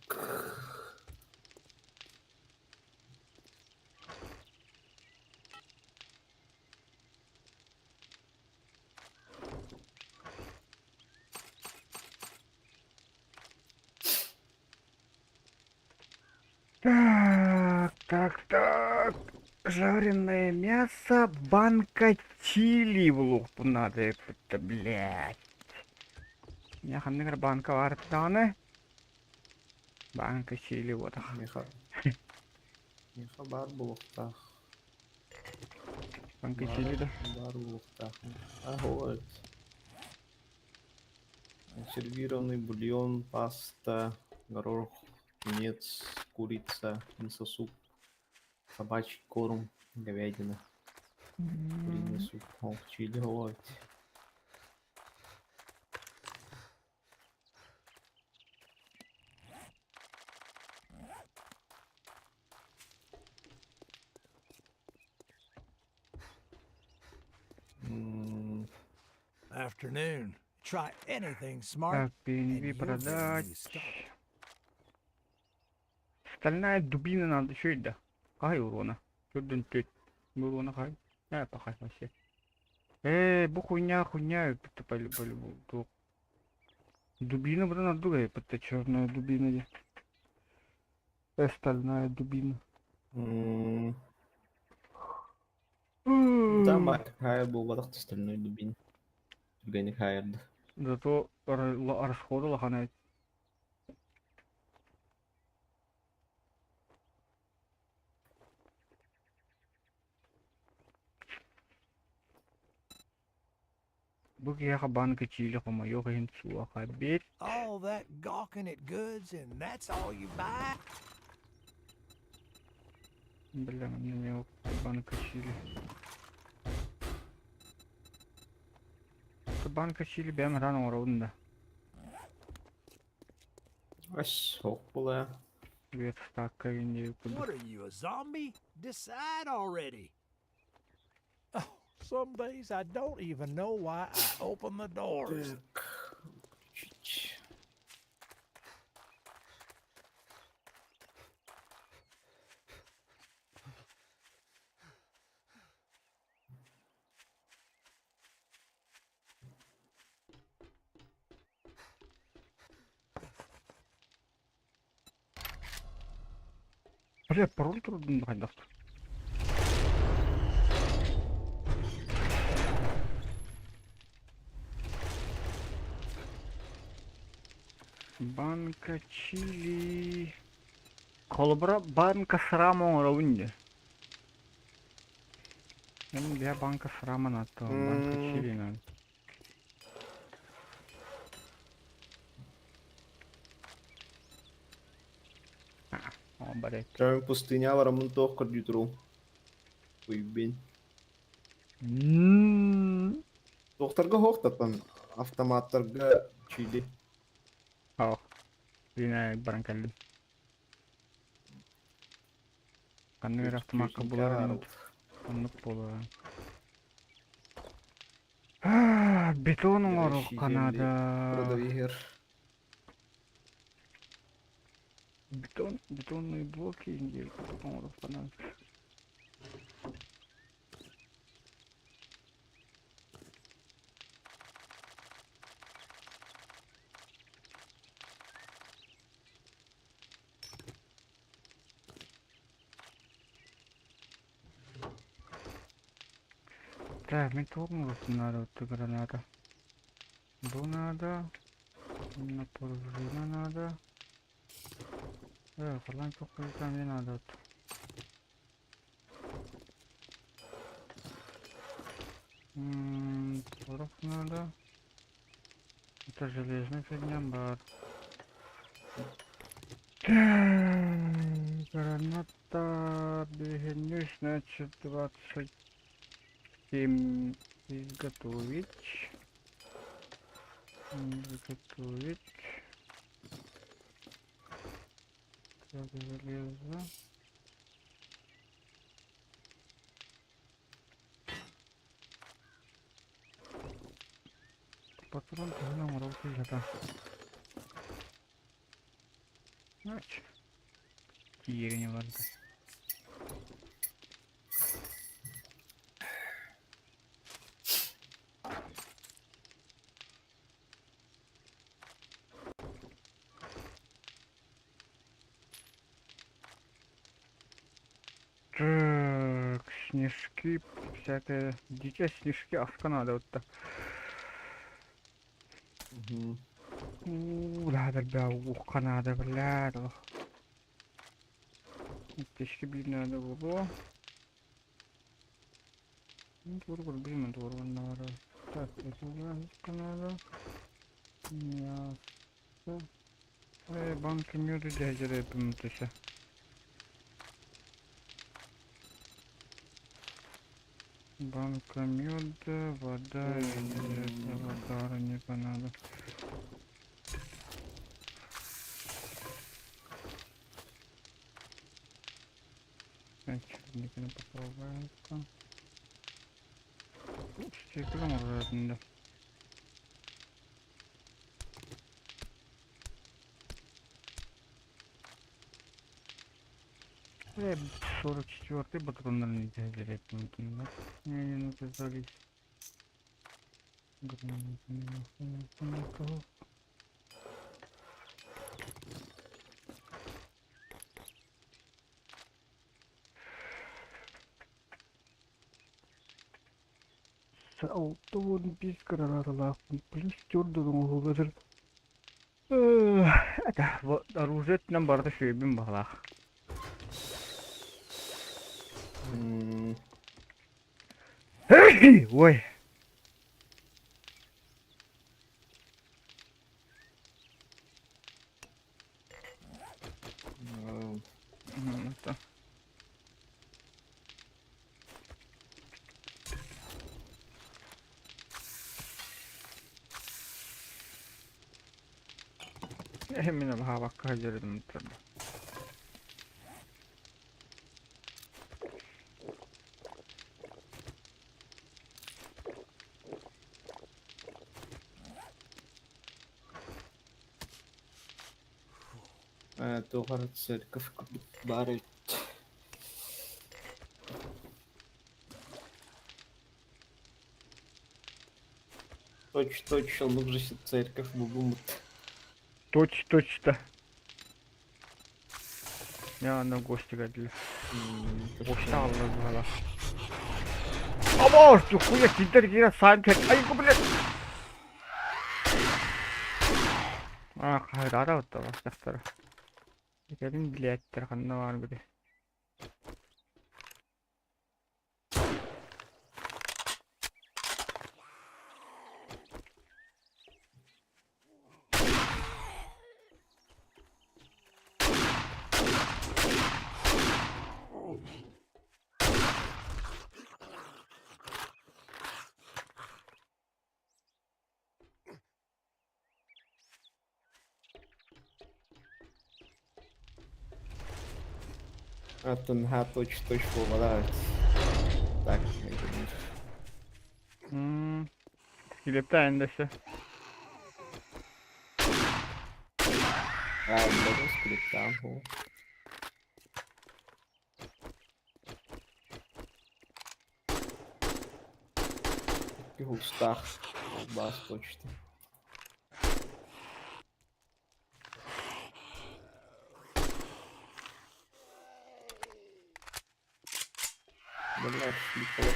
Так, так, так. Жареное мясо, банка чили в лупу надо, это, блядь. Я ханнык банка бар даҕаны. Банка чили вот. Миха. Миха баар буолуохтаах. Банка чили да. Баар буолуохтаах. А, вот. Консервированный бульон, паста, горох, тунец, курица, мисо-суп, собачий корм, говядина, куриный суп, о, чили вот. Afternoon. Try anything smart. Так, and BNB you'll get a продать. new start. Стальная дубина надо еще да. Хай урона. Төрдөн төрт. Урона хай. Э, пахай вообще. Бу хуйня, хуйня, это по-любому. Дубина буду надо, это черная дубина. Де. Стальная дубина. Там какая буолбатах стальной дубин. Түргэнник хаайырды. Зато расходы лохана. Бу киһиэхэ банка чили хомойуох иһин суох эбит. All that gawking at goods and that's all you buy? Бля, мне не банка чили. Это банка чили бэм рано оҥоробун да. Ас, ох була. Верстакка диэн курдук. What are you, a zombie? Decide already. Oh, some days I don't even know why I open the doors. Так. Включить. Бля, пароль турдун хайдах. Банка чили. Холобура банка срама оҥоробун дии. Мин бэйэ банка срама надо, банка чили надо. Прям пустыня бараммын туох көрдүү туруҥ. Уйбин. Туохтарга хоохтаттан автоматтарга чили. Ох, Лина баран кэллим. Ханнык эрэ автомакка булар оннук буолуо. Бетон оҥоруохха наада. Продавигер. Бетон, бетонные блоки оҥоруохха наада. Так, мин туох оҥоруохпун наада граната. Бу наада, на пружина надо. Халлаан туох мне надо. Порох надо. Это железная фигня бар. Так, граната двигнешь, значит, 27 изготовить. Изготовить. Так, железо. Патрон төһөнү оҥоробут киһиэхэ. Значит, тиийэрин барда. Так, снежки, всякое. Дитя снежки, аска надо вот так. Уу, да, да, ухха надо, блядь. Аптечки биир надо было. Тугу тугу надо. Так, это надо. Мясо. Банки меду дядя пымтыся. Банка меда, вода, или вода не надо. Так, черниканы попробуем. Стекло можно, да. 44-й патрон нельзя Не, не, ну ты залезь. 65 гранаталаахпын плюс төрт оҥоһуллар. Это оружиетынан барыта үчүгэйбин баҕалаах. Ой. Мин алаһаабакка сылдьарым Туох эрэ церковь курдук баар эбит. Точь-точь, оннук же церковь бугуммут. Точь-точь-то. Я гости кэллилэр. Гости аҕаллар быһалаах. Абаар, хуя киирдэр киирэн саан кэл. Айгу, блядь! А, хаһыраара батталаахтахтара. Кэлин билээттэр ханна баар били. Атын ха точь-точь буолбатах эбит. Так, Скелеттаан дэсэ. Аа, бэдэ скелеттаан хоо. Икки уустаах баас почта. Блядь, слепого.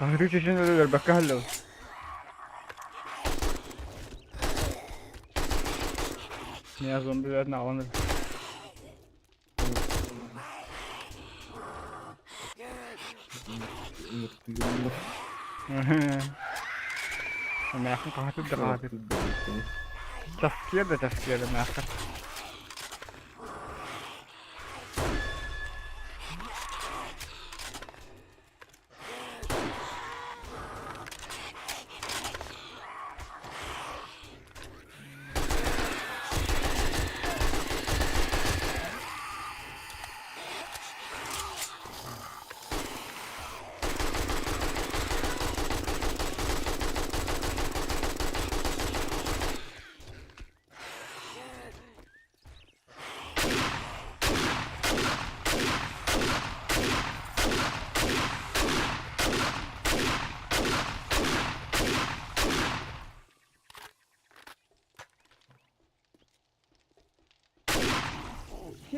Аһыы чечен өлөрбөккө хааллыбыт. Меня зомби аҕалан Эмээххин хаһытыр да хаһытыр. Часкыйар да часкыйар эмээххин.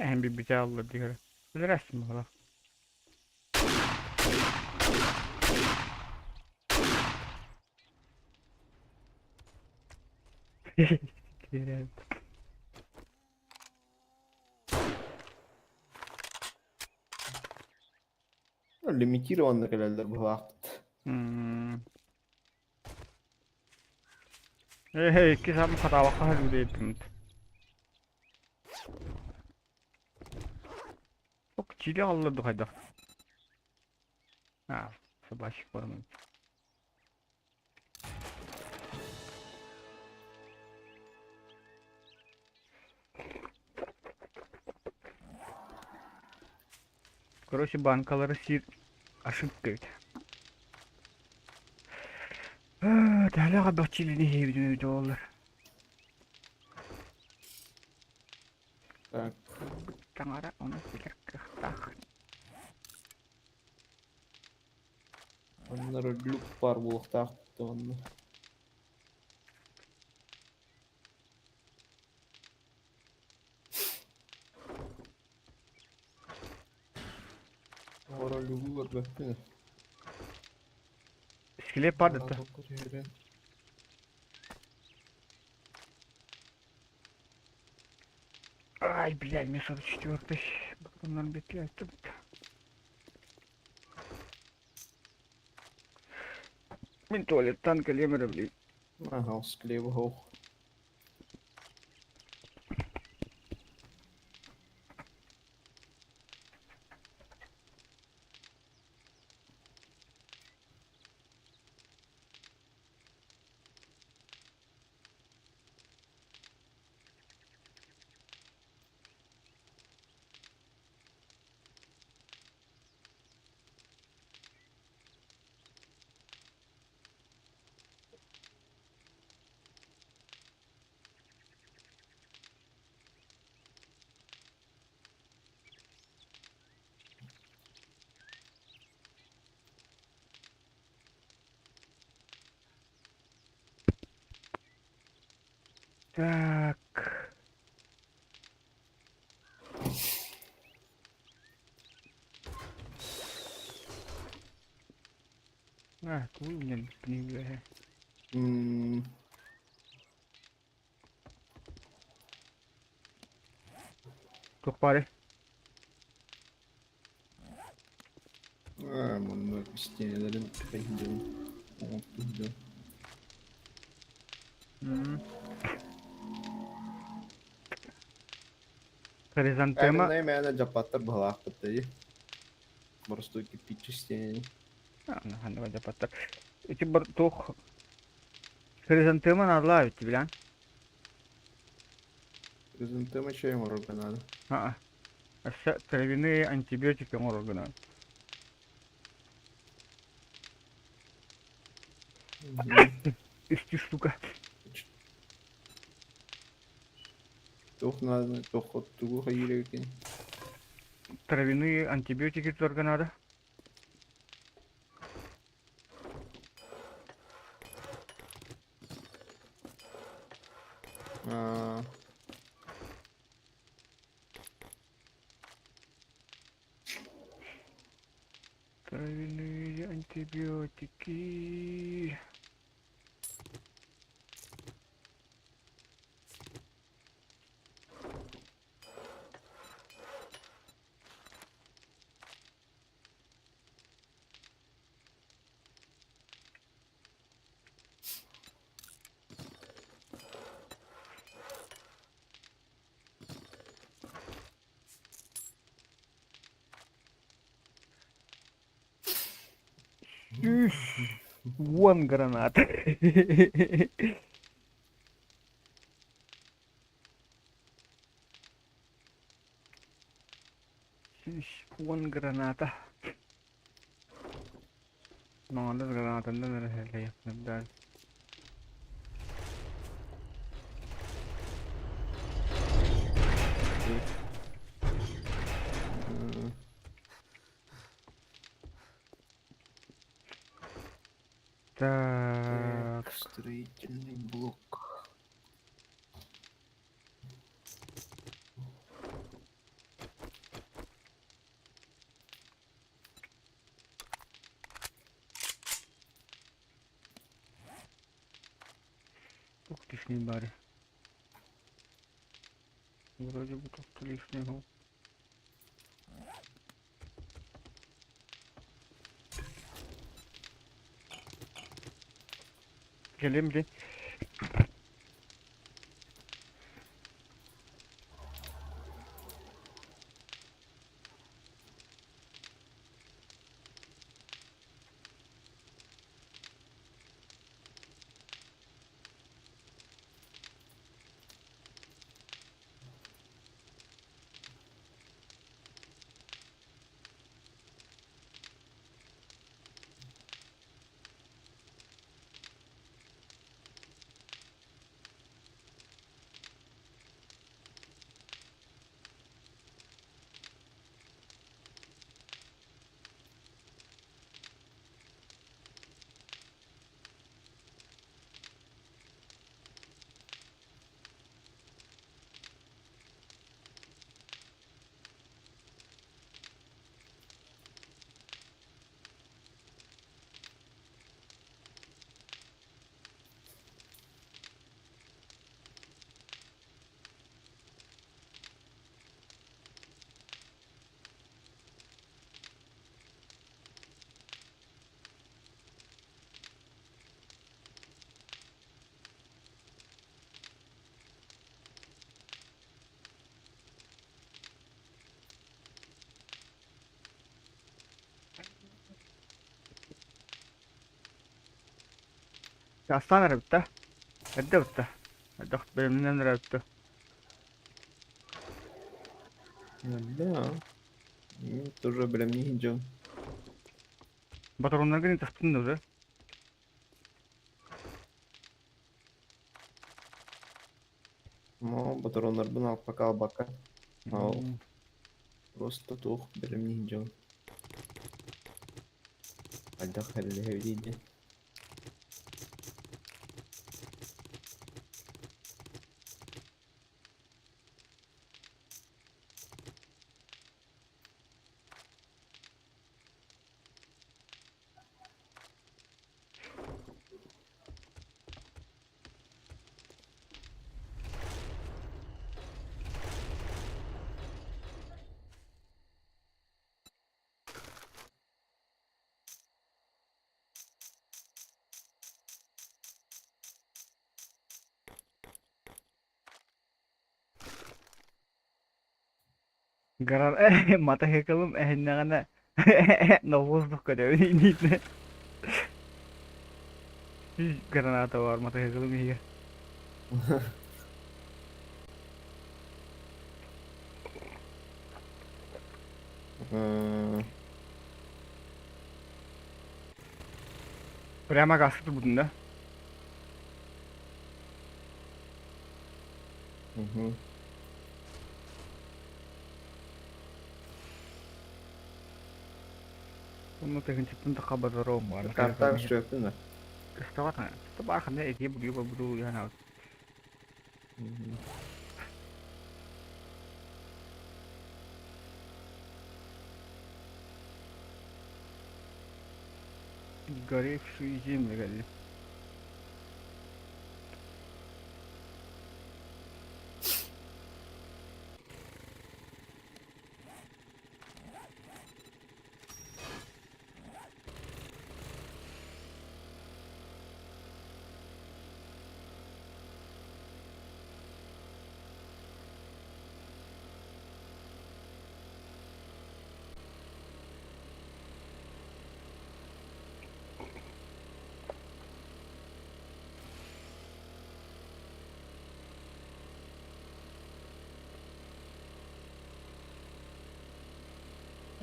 Эһэм билбитэ алла диэри. Билэрээсин баҕалаах. Лимитированно кэлэллэр быһалаахпыт. Ээ, икки саам хатаабакка үлэлиибит. Ок, чили аҕалла дуу хайдах? А, собачий корм. Короче, банкалары сиир ошибка эбит. Төһөлөөх элбэх чилини иһиэбитин эбитэ буоллар. Так. Таҥара ону билэр кыахтаах. Оннор люк баар буолуохтаах онно. Оҕоро люгу көрбөппүн. Скелет падает. Ай, блядь, мне 44-й. Bunların bekliyor. Мин туалеттан кэлиэм эрэ блин. Ага, склеив hoog. Так. А, тугу билэн М, Туох баарый? Аа, манна истиэнэлэрин хайдыын оҥортуһуйдум. М. Хризантема. Каменная мээнэ дьаппаттар быһалаахпыт дии. Боростуой кирпич истиэнэни. Ханныга дьаппаттар. Ити бар туох хризантема наадалаа эбит билэн. Хризантема чэй оҥорорго наада. Аа. Өссө травяные антибиотики оҥорорго наада. Үстүү штука. Туох нааданы, туох тугу хайыыр эбиккин? Травяные антибиотики тутарга наада. Аа, Травяные антибиотики. Үс уон гранат. 110 граната. Маҥанас гранатанан эрэ сэлэйэхпин Так. Так, строительный блок. Ух ты ж не баре. Вроде бы как-то лишнего. Кэлим дии. Астаан эрэ бүтэ. Эрдэ бүтэ. Эрдэ бэлэмнэнэн эрэ бүтэ. Да. Тоже бэлэмниир дьон. Батароннаргын таспытын да уже. Но батароннарбын алпака албакка. Ол просто туох бэлэмниир дьон. Хайдах эрэлэһэбитий диэн. Гарар матаһыыкылым эһиннэҕинэ на воздух көрөбүн инниитинэ. Үс граната бар матаһыыкылым иһигэр. Прямо газка турбутун да? Мгм. Онно тыһыынчаттан тахха базаром бар. Картаҕа үчүгэйпин да. Көстөҕө баар ханна этии буруйу буруйу уйанаабыт. Горевшие земли кэллим.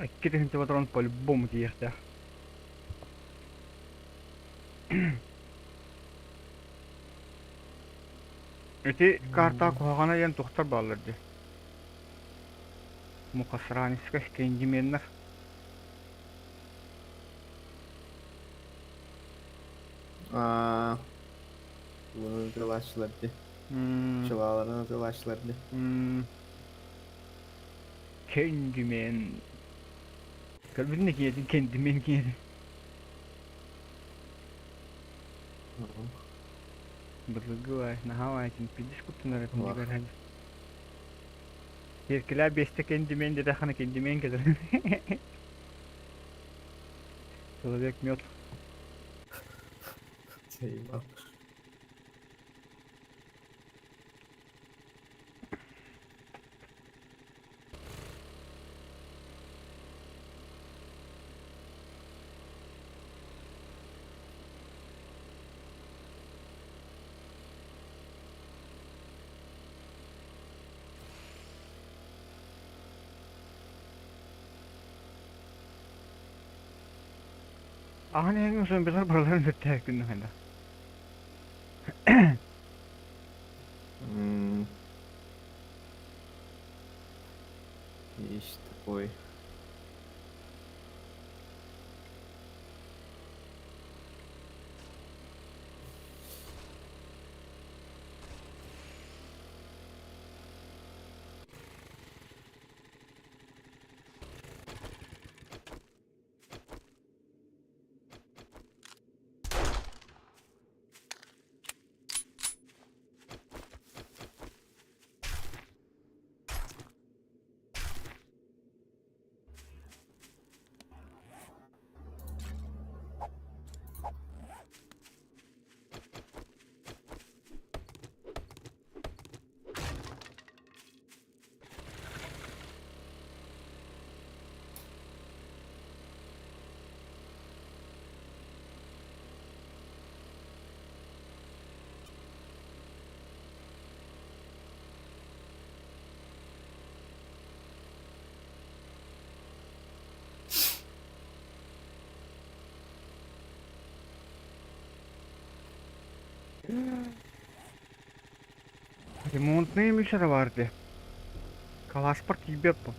Икки тыһыынча патрон по-любому тиийиэхтээх. Ити картаҕа куһаҕана диэн туохтар бааллар дии? Мухосранецкай кендименнэр. Аа, Bunu атыылааччылар дии. Чылааларын атыылааччылар дии. Кендимен. Көрбүтүн да киэтин кендимен киэтин. Былыргы наһаа баай пиздец куттанар этим дигэр Сиэркилэ биэстэ кендимен диэтэххинэ кендимен кэлэр. Человек мед. Заебал. Аһан эһэҥ зомбилар барыларын сүрдээх күннэхинэ. Есть такой. Ремонтные мишера баар Каласпар тиийбэт бу.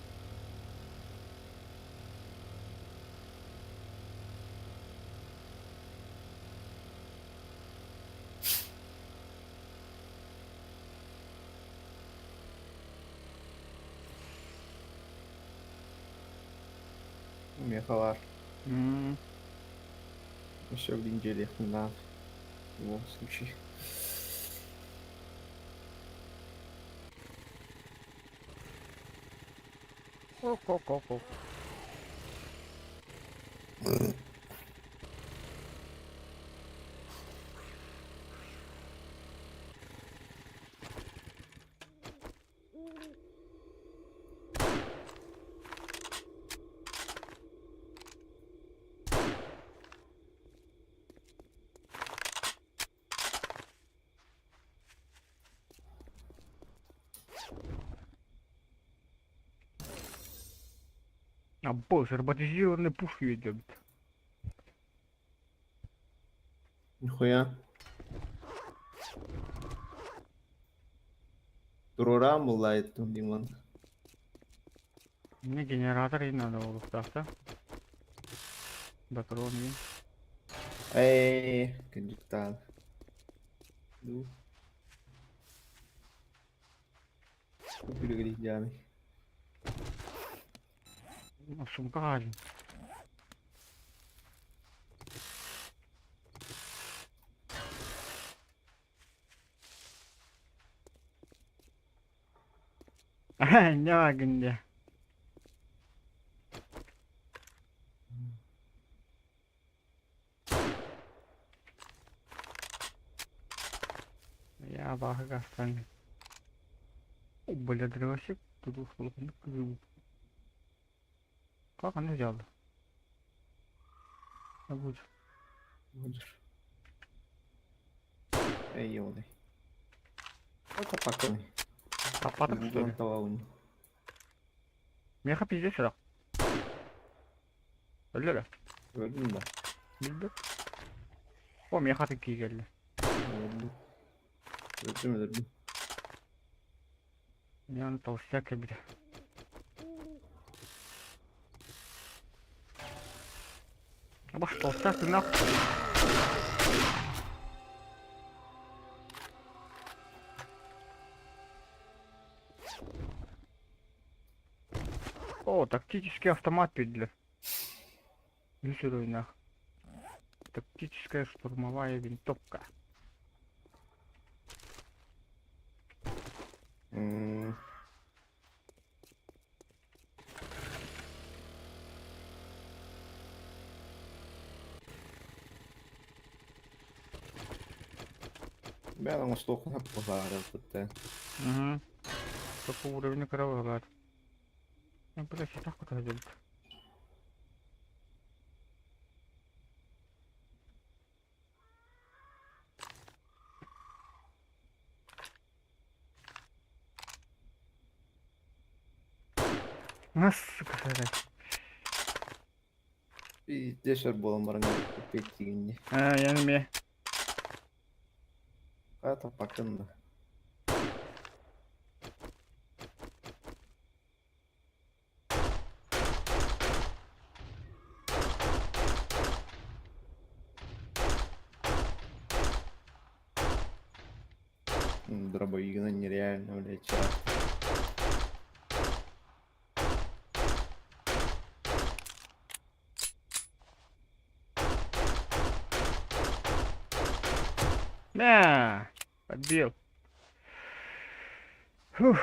Миэхэ баар. Еще в неделе на в любом случае. Ок-ок-ок-ок. А босс, роботизированные пушки ведет. Нихуя. Туруораан буллаайыттым Димон. Мне генератор и надо было да? Патрон и. Эй, кырдьыктаан. Дуу. Күлүгүрүйдээний. Сумка хаалын. Инньэ гын Я абааһыга астан Бля, дровосек Как она взяла? Будет. Будешь. Эй, ёлый. Это паконый. Лопата, что ли? Меха пиздец сюда. Өллө Gördün mü? Билбэт. О, меха такие келли. Öldüm. Öldüm öldüm. Мен толстяк кэлбитэ. Баш толстяк ты нахуй. О, тактический автомат пиздец. Үс Тактическая штурмовая винтовка. М. Бля, оҥостуоххун сөп Угу. Такого уровня кровавый. Ну, блядь, и так куда идет. На, сука, сорять. Пиздец буолан баран купить А, я не умею. Это пакында. Дробовик, ну нереально, блядь, вчера. На, подбил. Фух.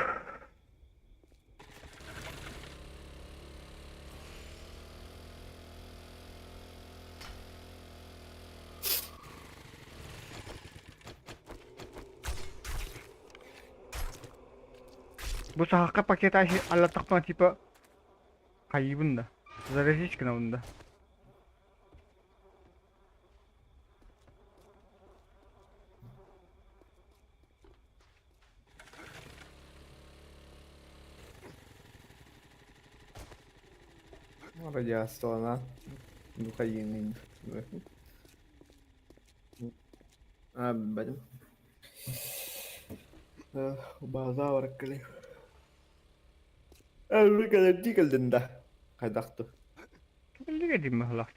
Бу саһахха пакет аллатахпына типа хайыбын да. Заразить гынабын да. Радиация, Духовинный. А, бадим. База бараккали. Әлбі кэлдин да. Хайдахту. Кэллигэ дим быһылаах.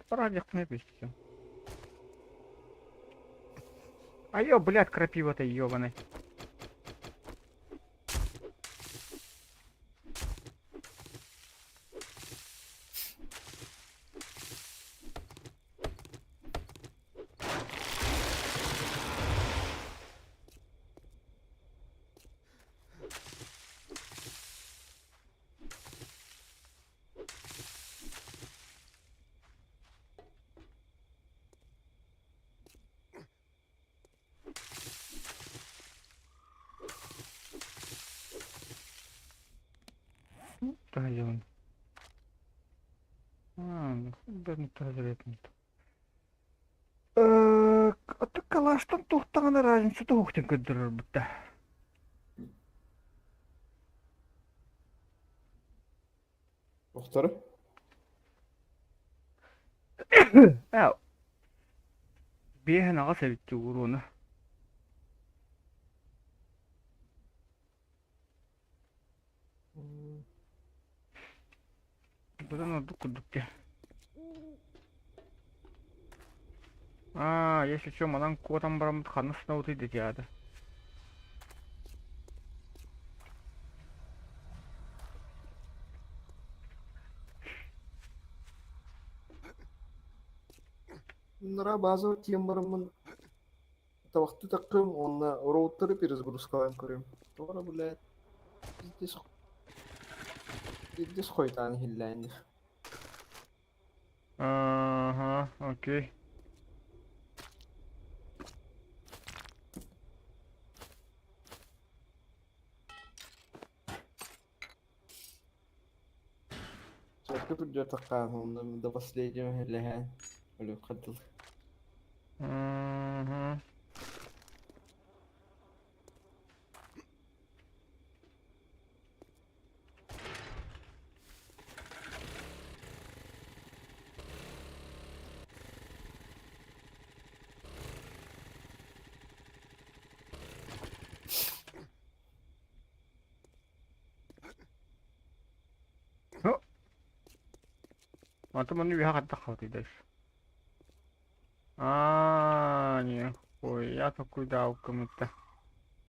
Парадьяхпына пиздец. А ё, блядь, крапива-то ёбаный. Таһдьабын. Ото калаштан туохтаҕына разница туох диэн көрдөрөр бутта. Туохтары? Ээ, биэһин аҕыс эбит уруона. Быдан ордук курдук дии. Аа, если чё, манан куотан бараммыт ханна сынабытый дии аата. Нара базовый тиийэн бараммын табахтыы таххым уонна роутеры перезагрузкалаан көрүөм. Тоҕо эрэ блядь, пиздец пиздец хойутаан иһиллээн Ага, окей. Сөпкө күрдьүөтэххэ уонна до последнего иһиллэһэн өлүөххэ дылы. Мгм. Онтон манна үөһэ хайдах хаалбытый дальше? Аа, нихуя такуйдаабыккын